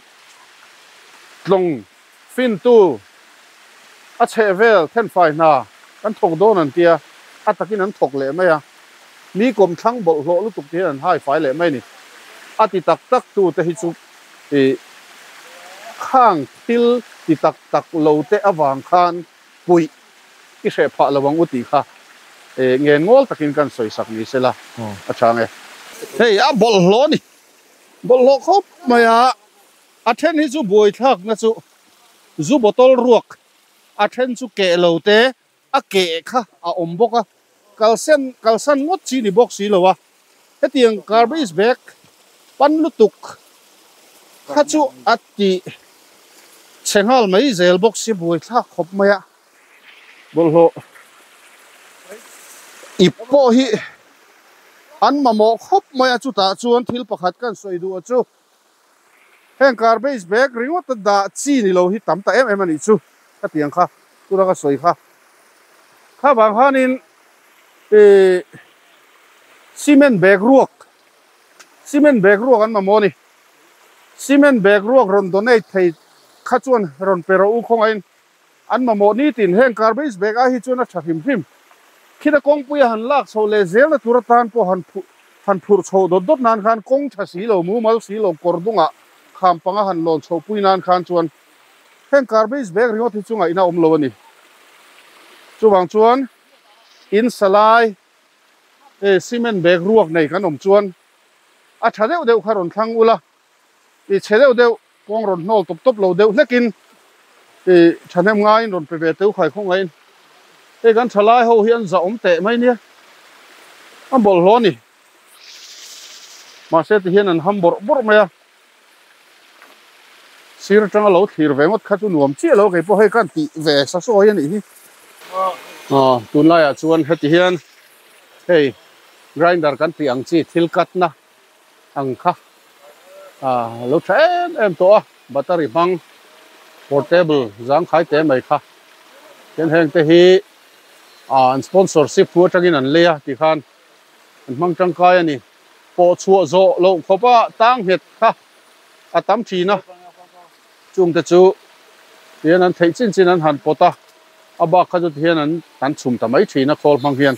tlawng fintu a chheh vel thenfai hna kan thawk dawn an tia a takin an thawk leh mai a, mi kawmthlang bawlhhlawh lutuk te hian an hai fai leh mai a ni. A ti tak tak tu te hi chu ih khang thil ti tak tak lo te avang khan puih i hreh phah lo ang u tih kha ngen ngawl takin kan sawi sak ni sela a tha nge. Hei a bawlhhlawh a ni, bawlhhlawh khawp mai a, a then hi chu buaithlakna chu zu bottle ruak, a then chu keh lo te a keh kha a awm bawk a, kalsen kalsan ngawt chi ni bawk si lo a, hetiang garbage bag pan lutuk kha chu a tih chhe nghal mai zel bawk si buaithlak khawp mai a. Bawlhhlawh ip pawh hi an mamawh khawp mai a, chutah chuan thil pakhat kan sawi duh a chu. Heng garbage bag ringawt a dah chi ni lo hi tam ta em em a nih chu ka ti ang kha tuna ka sawi kha. Kha vang khanin ih cement bag ruak cement bag ruak an mamawh a ni. Cement bag ruak rawn donate thei kha chuan rawn pe rawh u khawngaihin an mamawh nitin heng garbage bag ah hi chuan a tha hrim hrim. Khita kawngpui a han lak chhoh leh zelna tur atan pawh han phuh Han phurh chhoh dawt dawt nan khan kawng tha si lo, mumal si lo, kawr dungah kham panga han lawn chhoh pui nan khan chuan heng garbage bag ringawt hi chu ngaihna awm lo a ni. Chuvang chuan in salai eh cement bag ruak nei kan awm chuan a tha deuh deuh kha rawn thlang ula, i chhe deuh deuh kawng rawn hnawl tawp tawp lo deuh hlekin i thahnem ngaiin rawn pe ve teu khai khaw ngaiin hei kan thalai ho hi an zah awm teh mai nia a bawlhhlawh a ni mahse ti hian an ham bawrh bawrh mai a sir atanga lo thlir ve ngawt kha chu nuam chiah lo kei pawh hei khan tih ve sa sawi a nih hi aw tunlaiah chuan heti hian hei grinder kan tih ang chi thil cut na ang kha a lo tha em em tawh a battery hmang portable zangkhai te mai kha chuan heng te hi ah an sponsorship thu atangin an lei a ti khan an hmang tangkai a ni pawh chhuah zawh loh khawp a tang nghet kha a tam thin a chung te chu tihian an theih chin chin an han pawt a a bak kha chu tihian an an chhum ta mai thin a khawl hmang hian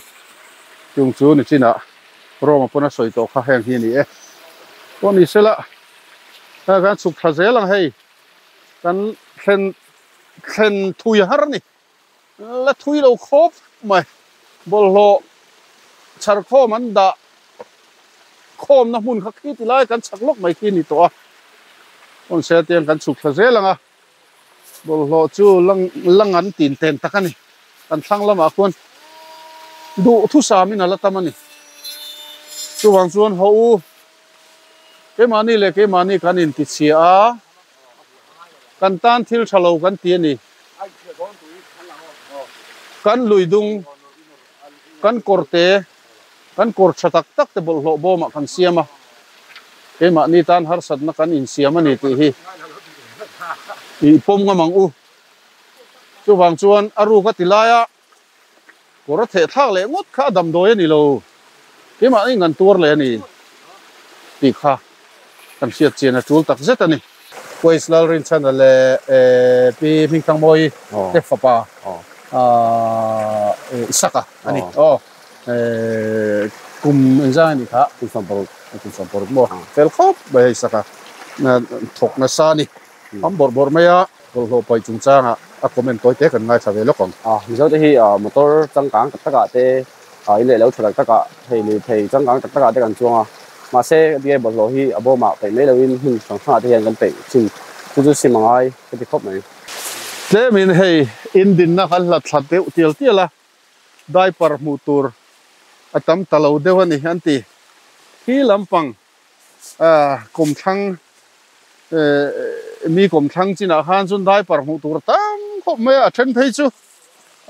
chung chu ni chinah Rome pawn a sawi tawh kha heng hi a ni e. Pawh ni sela hei kan chhuk thla zel ang hei kan thlen thlen thui har a ni la thui lo khawp mai bawlhhlawh chhar khawm an dah khawmna hmun kha khi ti lai kan chhak lawk mai khi a ni tawh a pawn se tiang kan chhuk thla zel ang a bawlhhlawh chu la ngan tin ten tak a ni kan thlang lamah khuan duh thusamin a la tam a ni chuvang chuan haw u keimahni leh keimahni kan intichhia a kan tan thil tha lo kan ti a ni kan lui dung kan kawr te kan kawr tha tak tak te bawlhhlawh bawmah kan siam a keimahni tan harsatna kan insiam a ni tih hi ih pawm ngam ang u. Chuvang chuan a ruk a ti lai a, kawr a theh thlak leh ngawt kha a damdawi a ni lo, keimah eng an tuar leh a ni tih kha kan hriat chian a tul tak zet a ni. Quays Lalrinchhana leh Pi Hmingthangmawii te fapa Isaka a ni. Aw kum engzang a nih kha? Kum 60. Kum 60 maw? Fel khawp mai a Isaka thawk nasa a ni. Am bawrh bawrh mai a, bawlhhlawh paih chungchangah a comment tawi te kan ngaithla ve lawk ang. Mizo te hi motor changkang tak takah te, in leh lo tha tak takah, hei lirthei changkang tak takah te kan chuang a. Mahse, hetiang hi bawlhhlawh hi a bawmah peih mai loin hmun hrang hrangah te hian kan peih thin. Chu chu sim a ngai ka ti khawp mai. Tlemin hei indinna kan hlat thla deuh tial tial a, diaper hmuh tur a tam ta lo deuh a ni an ti. Khi lampang Kawmthlang mi kawmthlang chinah khan chuan diaper hmuh tur tam khawp mai a, a then phei chu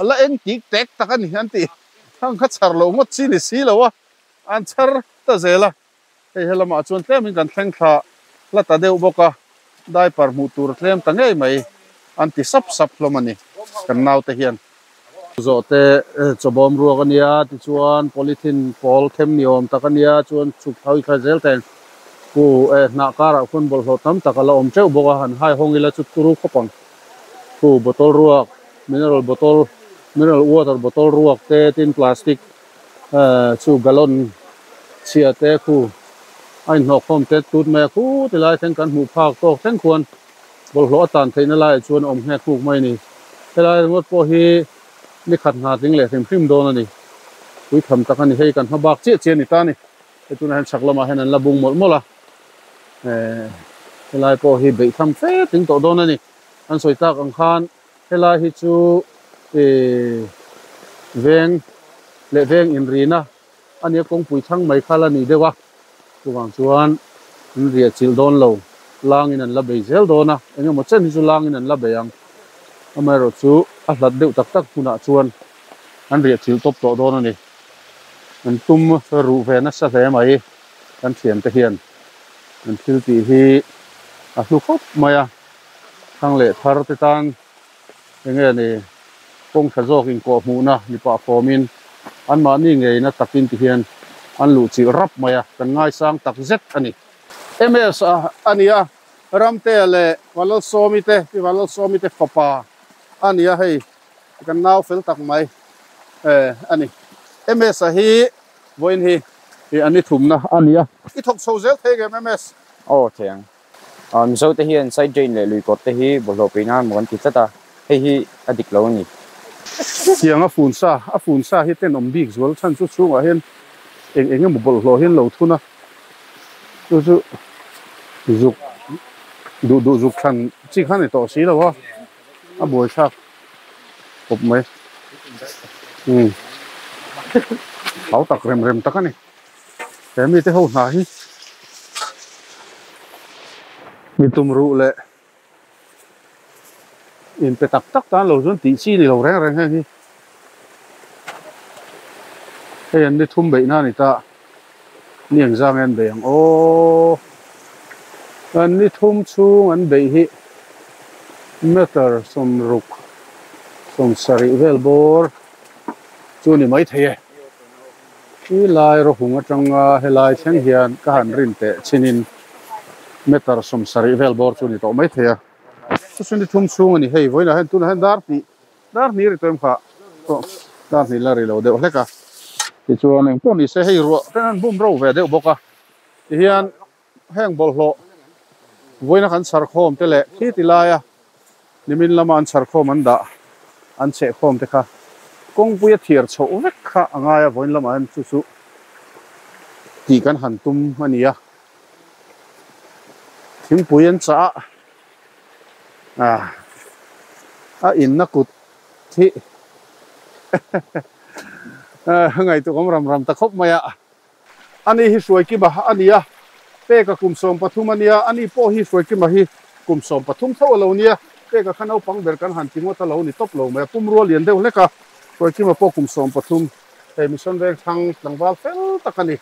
a la eng tik tek tak a ni an ti. Hang kha chhar loh ngawt chi ni si lo a, an chhar ta zel a. Hei helamah chuan tlemin kan thleng thla hla ta deuh bawk a, diaper hmuh tur tlem ta ngei mai an ti sap sap hlawm a ni kan naute hian. Zawhte chawbawm ruak a nia, tichuan polythene pawl them ni awm tak a nia, chuan chhuk thawi thla zel teng ku eh hnah karah khuan bawlhhlawh tam tak a la awm teuh bawk a, han hai hawng ila chu turu khawp ang. Khu bottle ruak, mineral bottle, mineral water bottle ruak te tin plastic eh chu gallon chhia te khu a inhnawh khawm tet tut mai a, khu tilai thleng kan hmuh phak tawk thleng khuan Bawlhhlawh a tan theihna laiah chuan a awm nghek nghuk mai a ni. Helai ringawt pawh hi ni khat hna tling leh hrim hrim dawn a ni. Pui tham tak a ni. Hei kan hma bak chiah chiah a ni ta a ni. Hei tunah hian chhak lamah hian an la bung mawlh mawlh a. Ehh helai pawh hi beih tham fe tling tawh dawn a ni. An sawi tak ang khan helai hi chu ihh veng leh veng inrina a nia kawngpui thlang mai kha la ni deuh a, chuvang chuan an riah chilh dawn lo, langin an la bei zel dawn a, eng emaw chen hi chu langin an la bei ang, amaherawh chu a hlat deuh tak tak hmunah chuan an riah chilh tawp tawh dawn a ni, an tum ruh ve nasa hle mai kan thiante hian an thil tih hi. a hlu khawp mai a thang leh thar te tan enge ni kawng tha zawk in kawh hmuhna ni pah fawmin anmahni ngeina takin ti hian an luh chilh rap mai a kan ngaisang tak zet a ni. MS a a ni a, Ramtea leh Vanlalsawmi te Pi Vanlalsawmi te fapa a ni a hei kan nau fel tak mai a ni. MS a hi vawiin hi an ni thumna a ni a. I thawk chho zel thei ngem MS? Aw thei ang. Mizo te hian side drain leh lui kawr te hi bawlhhlawh peih nan maw kan ti tlat a, hei hi a dik lo a ni. Tiang a fun sa, a fun sa hi tenawm bik zual chhan chu chhungah hian eng eng emaw bawlhhlawh hian lo thun a, chu chu zuk duh duh zuk thlan chi kha ni tawh si lo a, a buaithlak khawp mai. Umm hau tak rem rem tak a ni. He mite ho hna hi mi tum ruh leh inpe tak tak tan lo chuan tih chi ni lo reng reng heng hi hei an ni thum beih na a ni ta ni ang zang hian bei ang aw an ni thum chhung an beih hi meter sawmruk sawmsarih vel bawr chu ni maithei e. Khi lai rawhung atanga helai thleng hian ka han rin teh chinin meter 70 vel bawr chu a ni tawh mai thei a. Chu chu ni thum chhung a ni hei vawiinah hian tunah hian dar hnih dar hnih ri tawh em kha aw dar hnih la ri lo deuh hlek a. Tichuan engpawh ni se hei ruah ten an bum ro ve deuh bawk a tihian heng bawlhhlawh vawiina kan chhar khawm te leh khi ti laia nimin lama an chhar khawm an dah an cheh khawm te kha kawngpui a thiar chhoh vek kha a ngai a vawiin lamah hian chu chu tih kan han tum a ni a thingpui an chah a a inna kut hi ngaihtuah awm ram ram ta khawp mai a. Ani hi Hruaikima a ni a, Peka kum 13 a nia, ani pawh hi Hruaikima hi kum 13 tho a lo nia, Peka kha naupang ber kan han ti ngawt a lo ni tawp lo mai a, pumrua lian deuh hlek a, Hruaikima pawh kum 13, hei Mission Vengthlang tlangval fel tak a ni,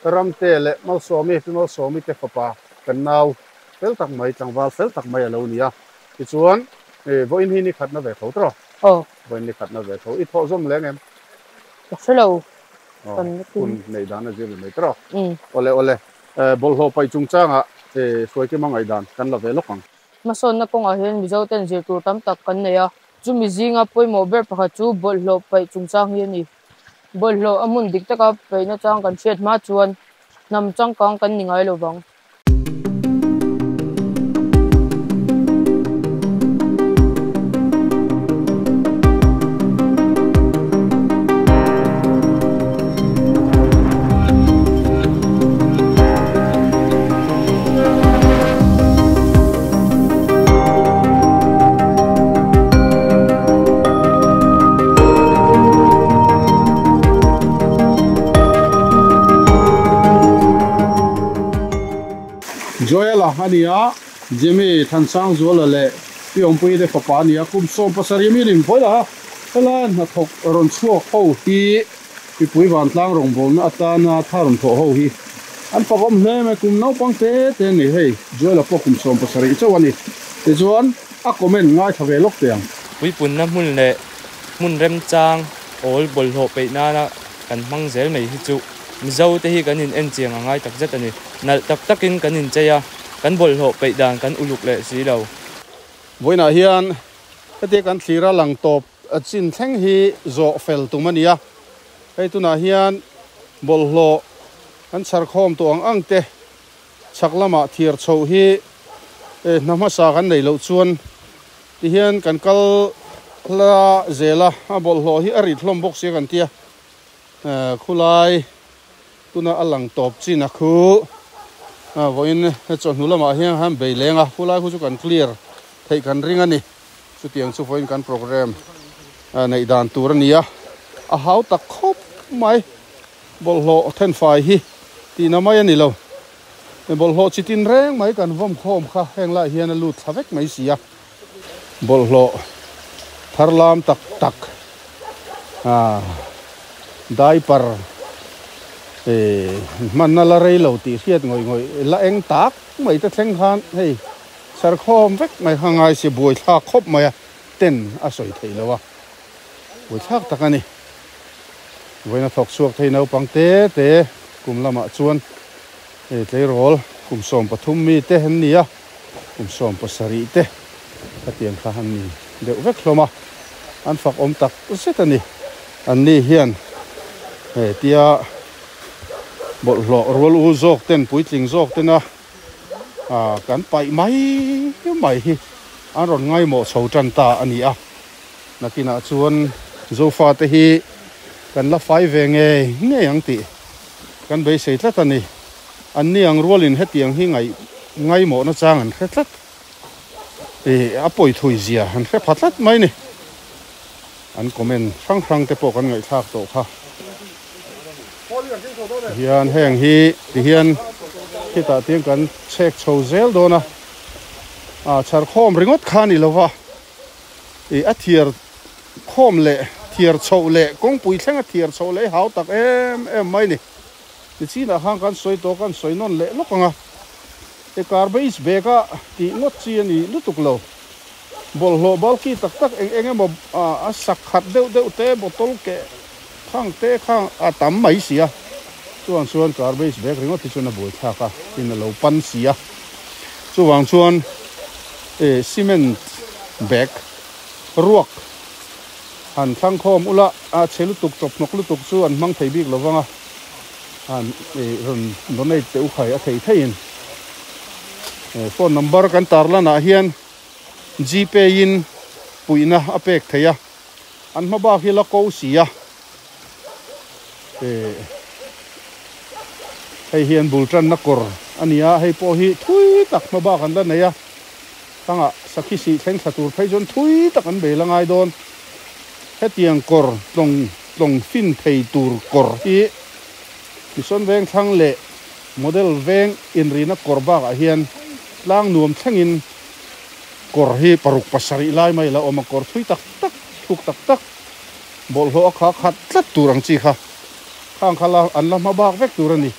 Ramte leh Malsawmi, Pi Malsawmi te fapa kan nau fel tak mai, tlangval fel tak mai a lo ni a, tichuan vawiin hi ni khatna ve tho tawh? Aw. Vawiin ni khatna ve tho, i thawh zawm leng em? Ka hre lo. Hun neih dan a zir ni mai tawh. Awle awle, bawlhhlawh paih chungchangah Hruaikima ngaihdan kan la ve lawk ang. Hmasawnna kawngah hian Mizoten zir tur tam tak kan nei a, chumi zinga pawimawh ber pakhat chu bawlhhlawh paih chungchang hi a ni. Bawlhhlawh a hmun dik taka paihna chang kan hriat hma chuan hnam changkang kan ni ngai lo vang. Joel-a a ni a, Jimmy Thansangzuala leh Pi Awmpuii te fapa a ni a, kum 17 mi rin vawi la, helai hnathawk rawn chhuak ho hi mipui vantlang rawngbawlna atana tha rawn thawh ho hi an fakawm hle mai, kum naupang te te a ni hei, Joel-a pawh kum 17 chauh a ni, tichuan a comment ngaithla ve lawk teh ang. Puipunna hmun leh hmun remchang awl bawlhhlawh peih nana kan hmang zel mai hi chu Mizo te hi kan in en chiang a ngai tak zet a ni. Nalh tak takin kan inchei a, kan bawlhhlawh peih dan kan uluk leh si lo. Vawiinah hian hetia kan thlir a lang tawp chin thleng hi zawh fel tum a ni a. Hei tunah hian bawlhhlawh kan chhar khawm tawh ang ang te chhak lamah thiar chhoh hi hna hmasa kan neih loh chuan tihian kan kal la zel a, a bawlhhlawh hi a rit hlawm bawk sia kan tia. Khulai tuna a lang tawp chin a khu vawiin chawhnu lamah hian han bei leng a, khulai khu chu kan clear theih kan ring a ni. Chutiang chu vawiin kan program neih dan tur a ni a, a hau tak khawp mai bawlhhlawh thenfai hi tihna mai a ni lo. Bawlhhlawh chi tin reng mai kan vawm khawm kha heng lai hian a lut thla vek mai si a. Bawlhhlawh thar lam tak tak diaper hmanna la rei lo tih hriat ngawih ngawih la eng tak mai te thleng khan hei Chhar khawm vek mai kha ngai si buaithlak khawp mai a ten a sawi theih lo a buaithlak tak a ni. Vawiin a thawk chhuak thei naupang te te kum lamah chuan tleirawl kum 13 mi te an ni a kum 17 te khatiang kha an ni deuh vek hlawm a an fak awm tak zet a ni. An ni hian he tia bawlhhlawh rual u zawk ten puitling zawk tena ah kan paih mai mai hi an rawn ngaimawh chho tan ta a ni a nakinah chuan zofa te hi kan la fai ve ngei ngei ang tih kan beisei tlat a ni an ni ang rualin hetiang hi ngaih ngaimawh na chang an hre tlat ih a pawi thui zia an hre pha tlat mai ni an comment hrang hrang te pawh kan ngaihthlak tawh kha. Hian heng hi ti hian khitah tiang kan chhek chho zel dawn a ah chhar khawm ringawt kha a ni lova ih a thiar khawm leh thiar chhoh leh kawngpui thleng a thiar chhoh leh hau tak em em mai ni tichinah khan kan sawi tawh kan sawi nawn leh lawk ang a e garbage bag a tih ngawt chi a ni lutuk lo bawlhhlawh balki tak tak eng eng emaw a sak khat deuh deuh te bottle keh Khang te kha a tam mai si a, chuan chuan garbage bag ringawt hi chuan a buai thlak a, tin a lo pan si a. Chuvang chuan eh cement bag ruak han thlang khawm ula a chhe lutuk chawp hnawk lutuk chu an hmang thei bik lo vang a, han eh rawn donate teh u khai a thei theiin. Eh phone number kan tarlan ah hian gpay in puihna a pek thei a. An hma bak hi la ko si a, eh hei hi an bul tanna kawr a ni a, hei pawh hi thui tak hma bak an la nei a, thangah sakhi sih thleng thla tur phei chuan thui tak an bei la ngai dawn. Hetiang kawr tlawng tlawng fin thei tur kawr hi Mission veng thlang leh Model veng inrina kawr bakah hian tlang nuam thlengin Kawr hi paruk pasarih lai mai la awm a, kawr thui tak tak, thuk tak tak, bawlhhlawh a kha khat tlat tur ang chi kha khang kha la an la hma bak vek tur a ni.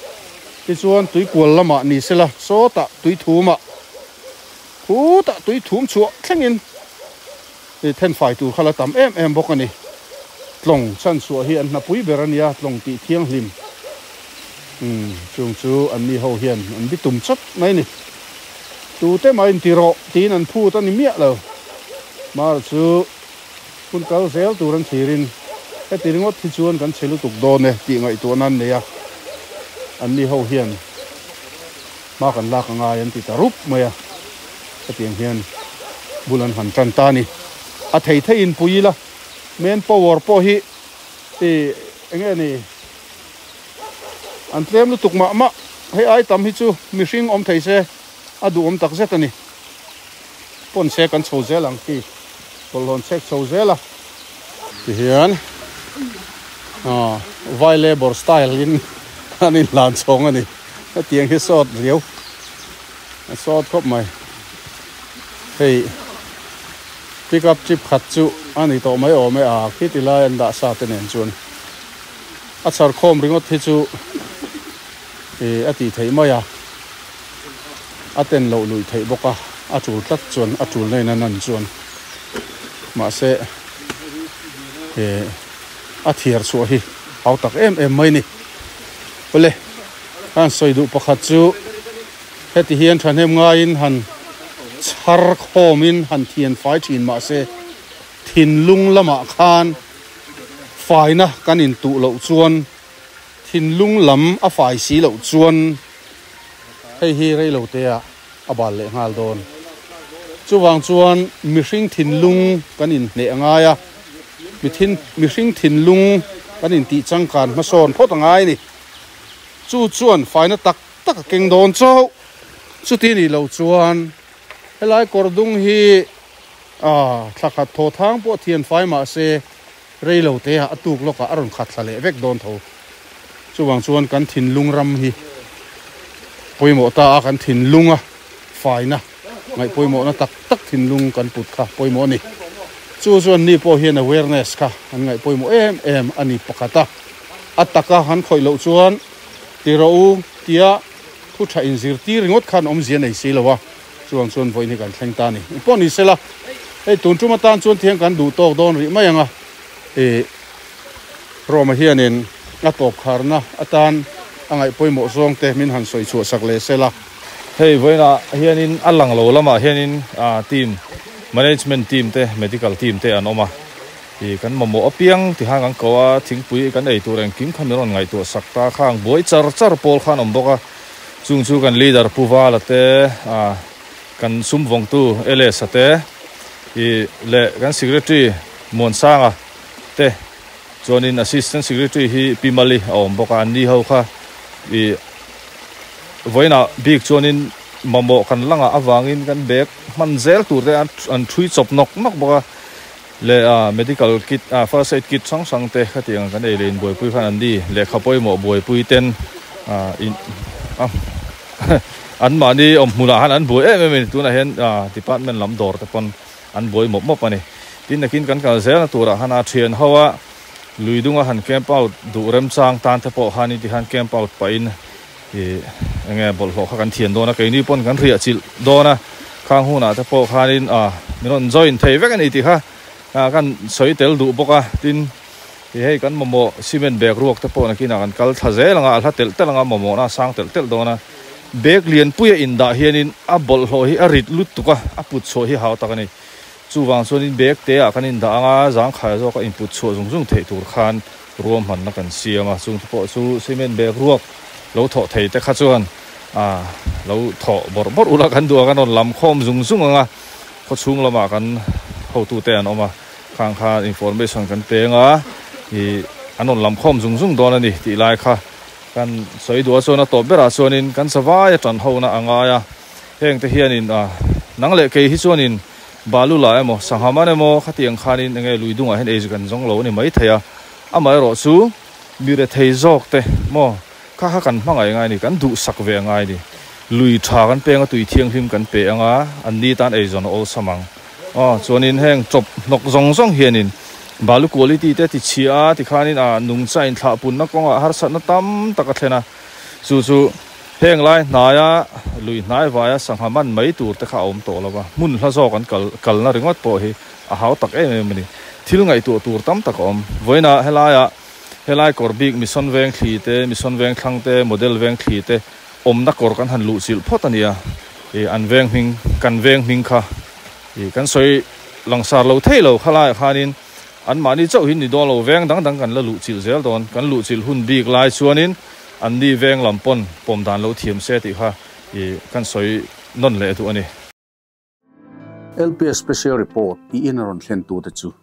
Tichuan tui kual lamah ni sela sawtah tui thumah khutah tui thum chhuah thlengin then fai tur kha la tam em em bawk a ni. Tlawng chhanchhuah hi an hnapui ber a nia, tlawng tih thianghlim umm chung chu anni ho hian an bitum chawt mai a ni. Tute mah inti rawh tiin an phut a ni miah lo. Mar chu hun kal zel tur an thlirin heti ringawt hi chuan kan chhe lutuk dawn e tih ngaihtuahna an nei a, anni ho hian hma kan lak a ngai an ti ta rup mai a, hetiang hian bul an han tan ta a ni. A thei theiin pui ila, man power pawh hi ih eng nge ni? An tlem lutuk mah mah. Hei ai tam hi chu mihring awm thei se a duhawm tak zet a ni. Pawn se kan chho zel ang khi bawlhhlawh chhek chho zel a. Tihian aw vai labour style in an inhlan chhawng a ni. Hetiang hi sawt riau a sawt khawp mai. Hei pick up chip khat chu a ni tawh mai awm e a khi ti lai an dah sa te nen chuan. A chhar khawm ringawt hi chu ih a tih theih mai a, a ten loh luih theih bawk a, a tul tlat chuan a tul na in a nan chuan mahse ih a thiar chhuah hi hau tak em em mai ni. Awle ka han sawi duh pakhat chu heti hian thahnem ngaiin han chhar khawmin han thian fai thin mahse thinlung lamah khan Faina kan intuh loh chuan thinlung lam a fai si loh chuan hei hi rei lo te ah a bal leh nghal dawn. Chuvang chuan mihring thinlung kan inhneh a ngai a, mihring thinlung kan intih changkan hmasawn phawt a ngai a ni. Chu chuan faina tak tak a keng dawn chauh. Chuti nih loh chuan helai kawr dung hi A thla khat thaw thang pawh thian fai mah se rei lo te ah a tuk lawkah a rawn khat thla leh vek dawn tho. Chuvang chuan kan thinlung ram hi pawimawh ta a, kan thinlunga faina ngaih pawimawhna tak tak thinlung kan put kha pawimawh a ni. Chu chuan ni pawh hian awareness kha an ngaih pawimawh em em a ni pakhat a. A taka han khawih loh chuan ti rawh u tia thu tha inzirtir ringawt khan awmzia nei si lo a. Chuang chuan vawiin hi kan thleng ta a ni. Engpawh ni sela, hei tun tum atan chuan thiang kan duh tawk dawn rih mai ang a, ih Roma hianin a tawp kharna atan a ngaih pawimawh zawng te min han sawi chhuah sak leh sela. Hei vawiinah hianin a lang lo lamah hianin team, management team te, medical team te an awm a, ih kan mamawh apiang ti khan kan ko a, thingpui kan ei tur engkim kha min rawn ngaihtuah sak ta khang buai char char pawl khan awm bawk a. Chung chu kan leader Pu Vala te, kan sum vawngtu Elesa te ih leh kan secretary Muansanga te chuanin assistant secretary hi Pi Mali a awm bawk a, an ni ho kha ih vawiinah bik chuanin mamawh kan langah avangin kan bag hman zel tur te an thui chawp nawk nawk bawk a, leh medical kit first aid kit hrang hrang te khatiang kan ei leh inbuaipui khan an ni lehkha pawimawh buaipui ten an mahni awm hmunah khan an buai em em a ni tunah hian department lam dawr te pawn an buai mawp mawp a ni tin nakin kan kal zelna turah khan a thian ho a lui dunga han camp out duh remchang tan te pawh khan ti khan camp out pahin ih enge bawlhhlawh kha kan thian dawn a keini pawn kan riah chilh dawn a khang hunah te pawh khanin ah min rawn join thei vek a ni tih kha ah kan sawi tel duh bawk a tin ih hei kan mamawh cement bag ruak te pawh nakinah kan kal thla zel ang a a hla telh telh ang a mamawhna a sang telh telh dawn a bag lianpui a indah hianin a bawlhhlawh hi a rit lutuk a a put chhuah hi hau tak a ni chuvang chuanin bag te ah kan indah ang a zangkhai zawk a input chhuah zung zung theih tur khan Ruahmanna kan siam a, chungte pawh chu cement bag ruak lo thawh thei te kha chuan ah lo thawh bawrh bawrh ula kan duh a, kan rawn lam khawm zung zung ang a, khawchhung lamah kan hotute an awm a, khang khan information kan peng a, ih an rawn lam khawm zung zung dawn a ni tih lai kha kan sawi duh a, chuan a tawp berah chuanin kan savai a tan hona a ngai a, heng te hianin ah nang leh kei hi chuanin Balu la emaw, sangha man emaw khatiang khanin enge lui dungah hian ei kan zawng lo a ni maithei a, amaherawh chu mi rethei zawk te maw kha kha kan hmangaih ngai a ni, kan duhsak ve a ngai a ni. Lui tha kan peng a, tui thianghlim kan pe ang a, an ni tan eizawn a awlsam ang. Aw chuanin heng chawp hnawk zawng zawng hianin balu quality te ti chhia a tikhanin a nungcha inthlahpunna kawngah harsatna tam tak a thlen a, chu chu. Heng lai hnaia lui hnai vaia sangha man mai tur te kha a awm tawh lo va, hmun hla zawk an kal kalna ringawt pawh hi a hau tak em em a ni. Thil ngaihtuah tur tam tak a awm. Vawiinah helaia helai kawr bik Mission Veng thli te, Mission Veng thlang te, Model Veng thli te awmna kawr kan han luh chilh phawt a nia. Ih an veng hming, kan veng hming kha ih kan sawi langsar lo thei lo khalaiah khanin anmahni chauh hi ni dawn lo, veng dang dang kan la luh chilh zel dawn. Kan luh chilh hun bik lai chuanin An ni veng lam pawn pawm dan lo thiam se tih kha i kan sawi nawn leh duh a ni. LPS Special Report i in a rawn thlen tu te chu.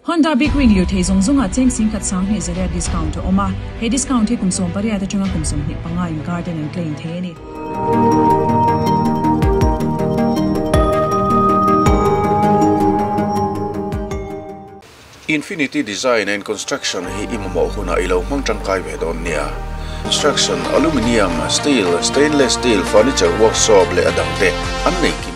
Honda Big Wing lirthei zawng zawngah cheng singkhat sanghnih zariat discount a awm a, he discount hi kum 18 atanga kum 25 inkar ten an claim thei a ni. Infinity Design and Construction hi i mamawh hunah i lo hmang tangkai ve dawn nia. Construction, Aluminium, Steel, Stainless Steel, Furniture Workshop leh a dangte an nei kim.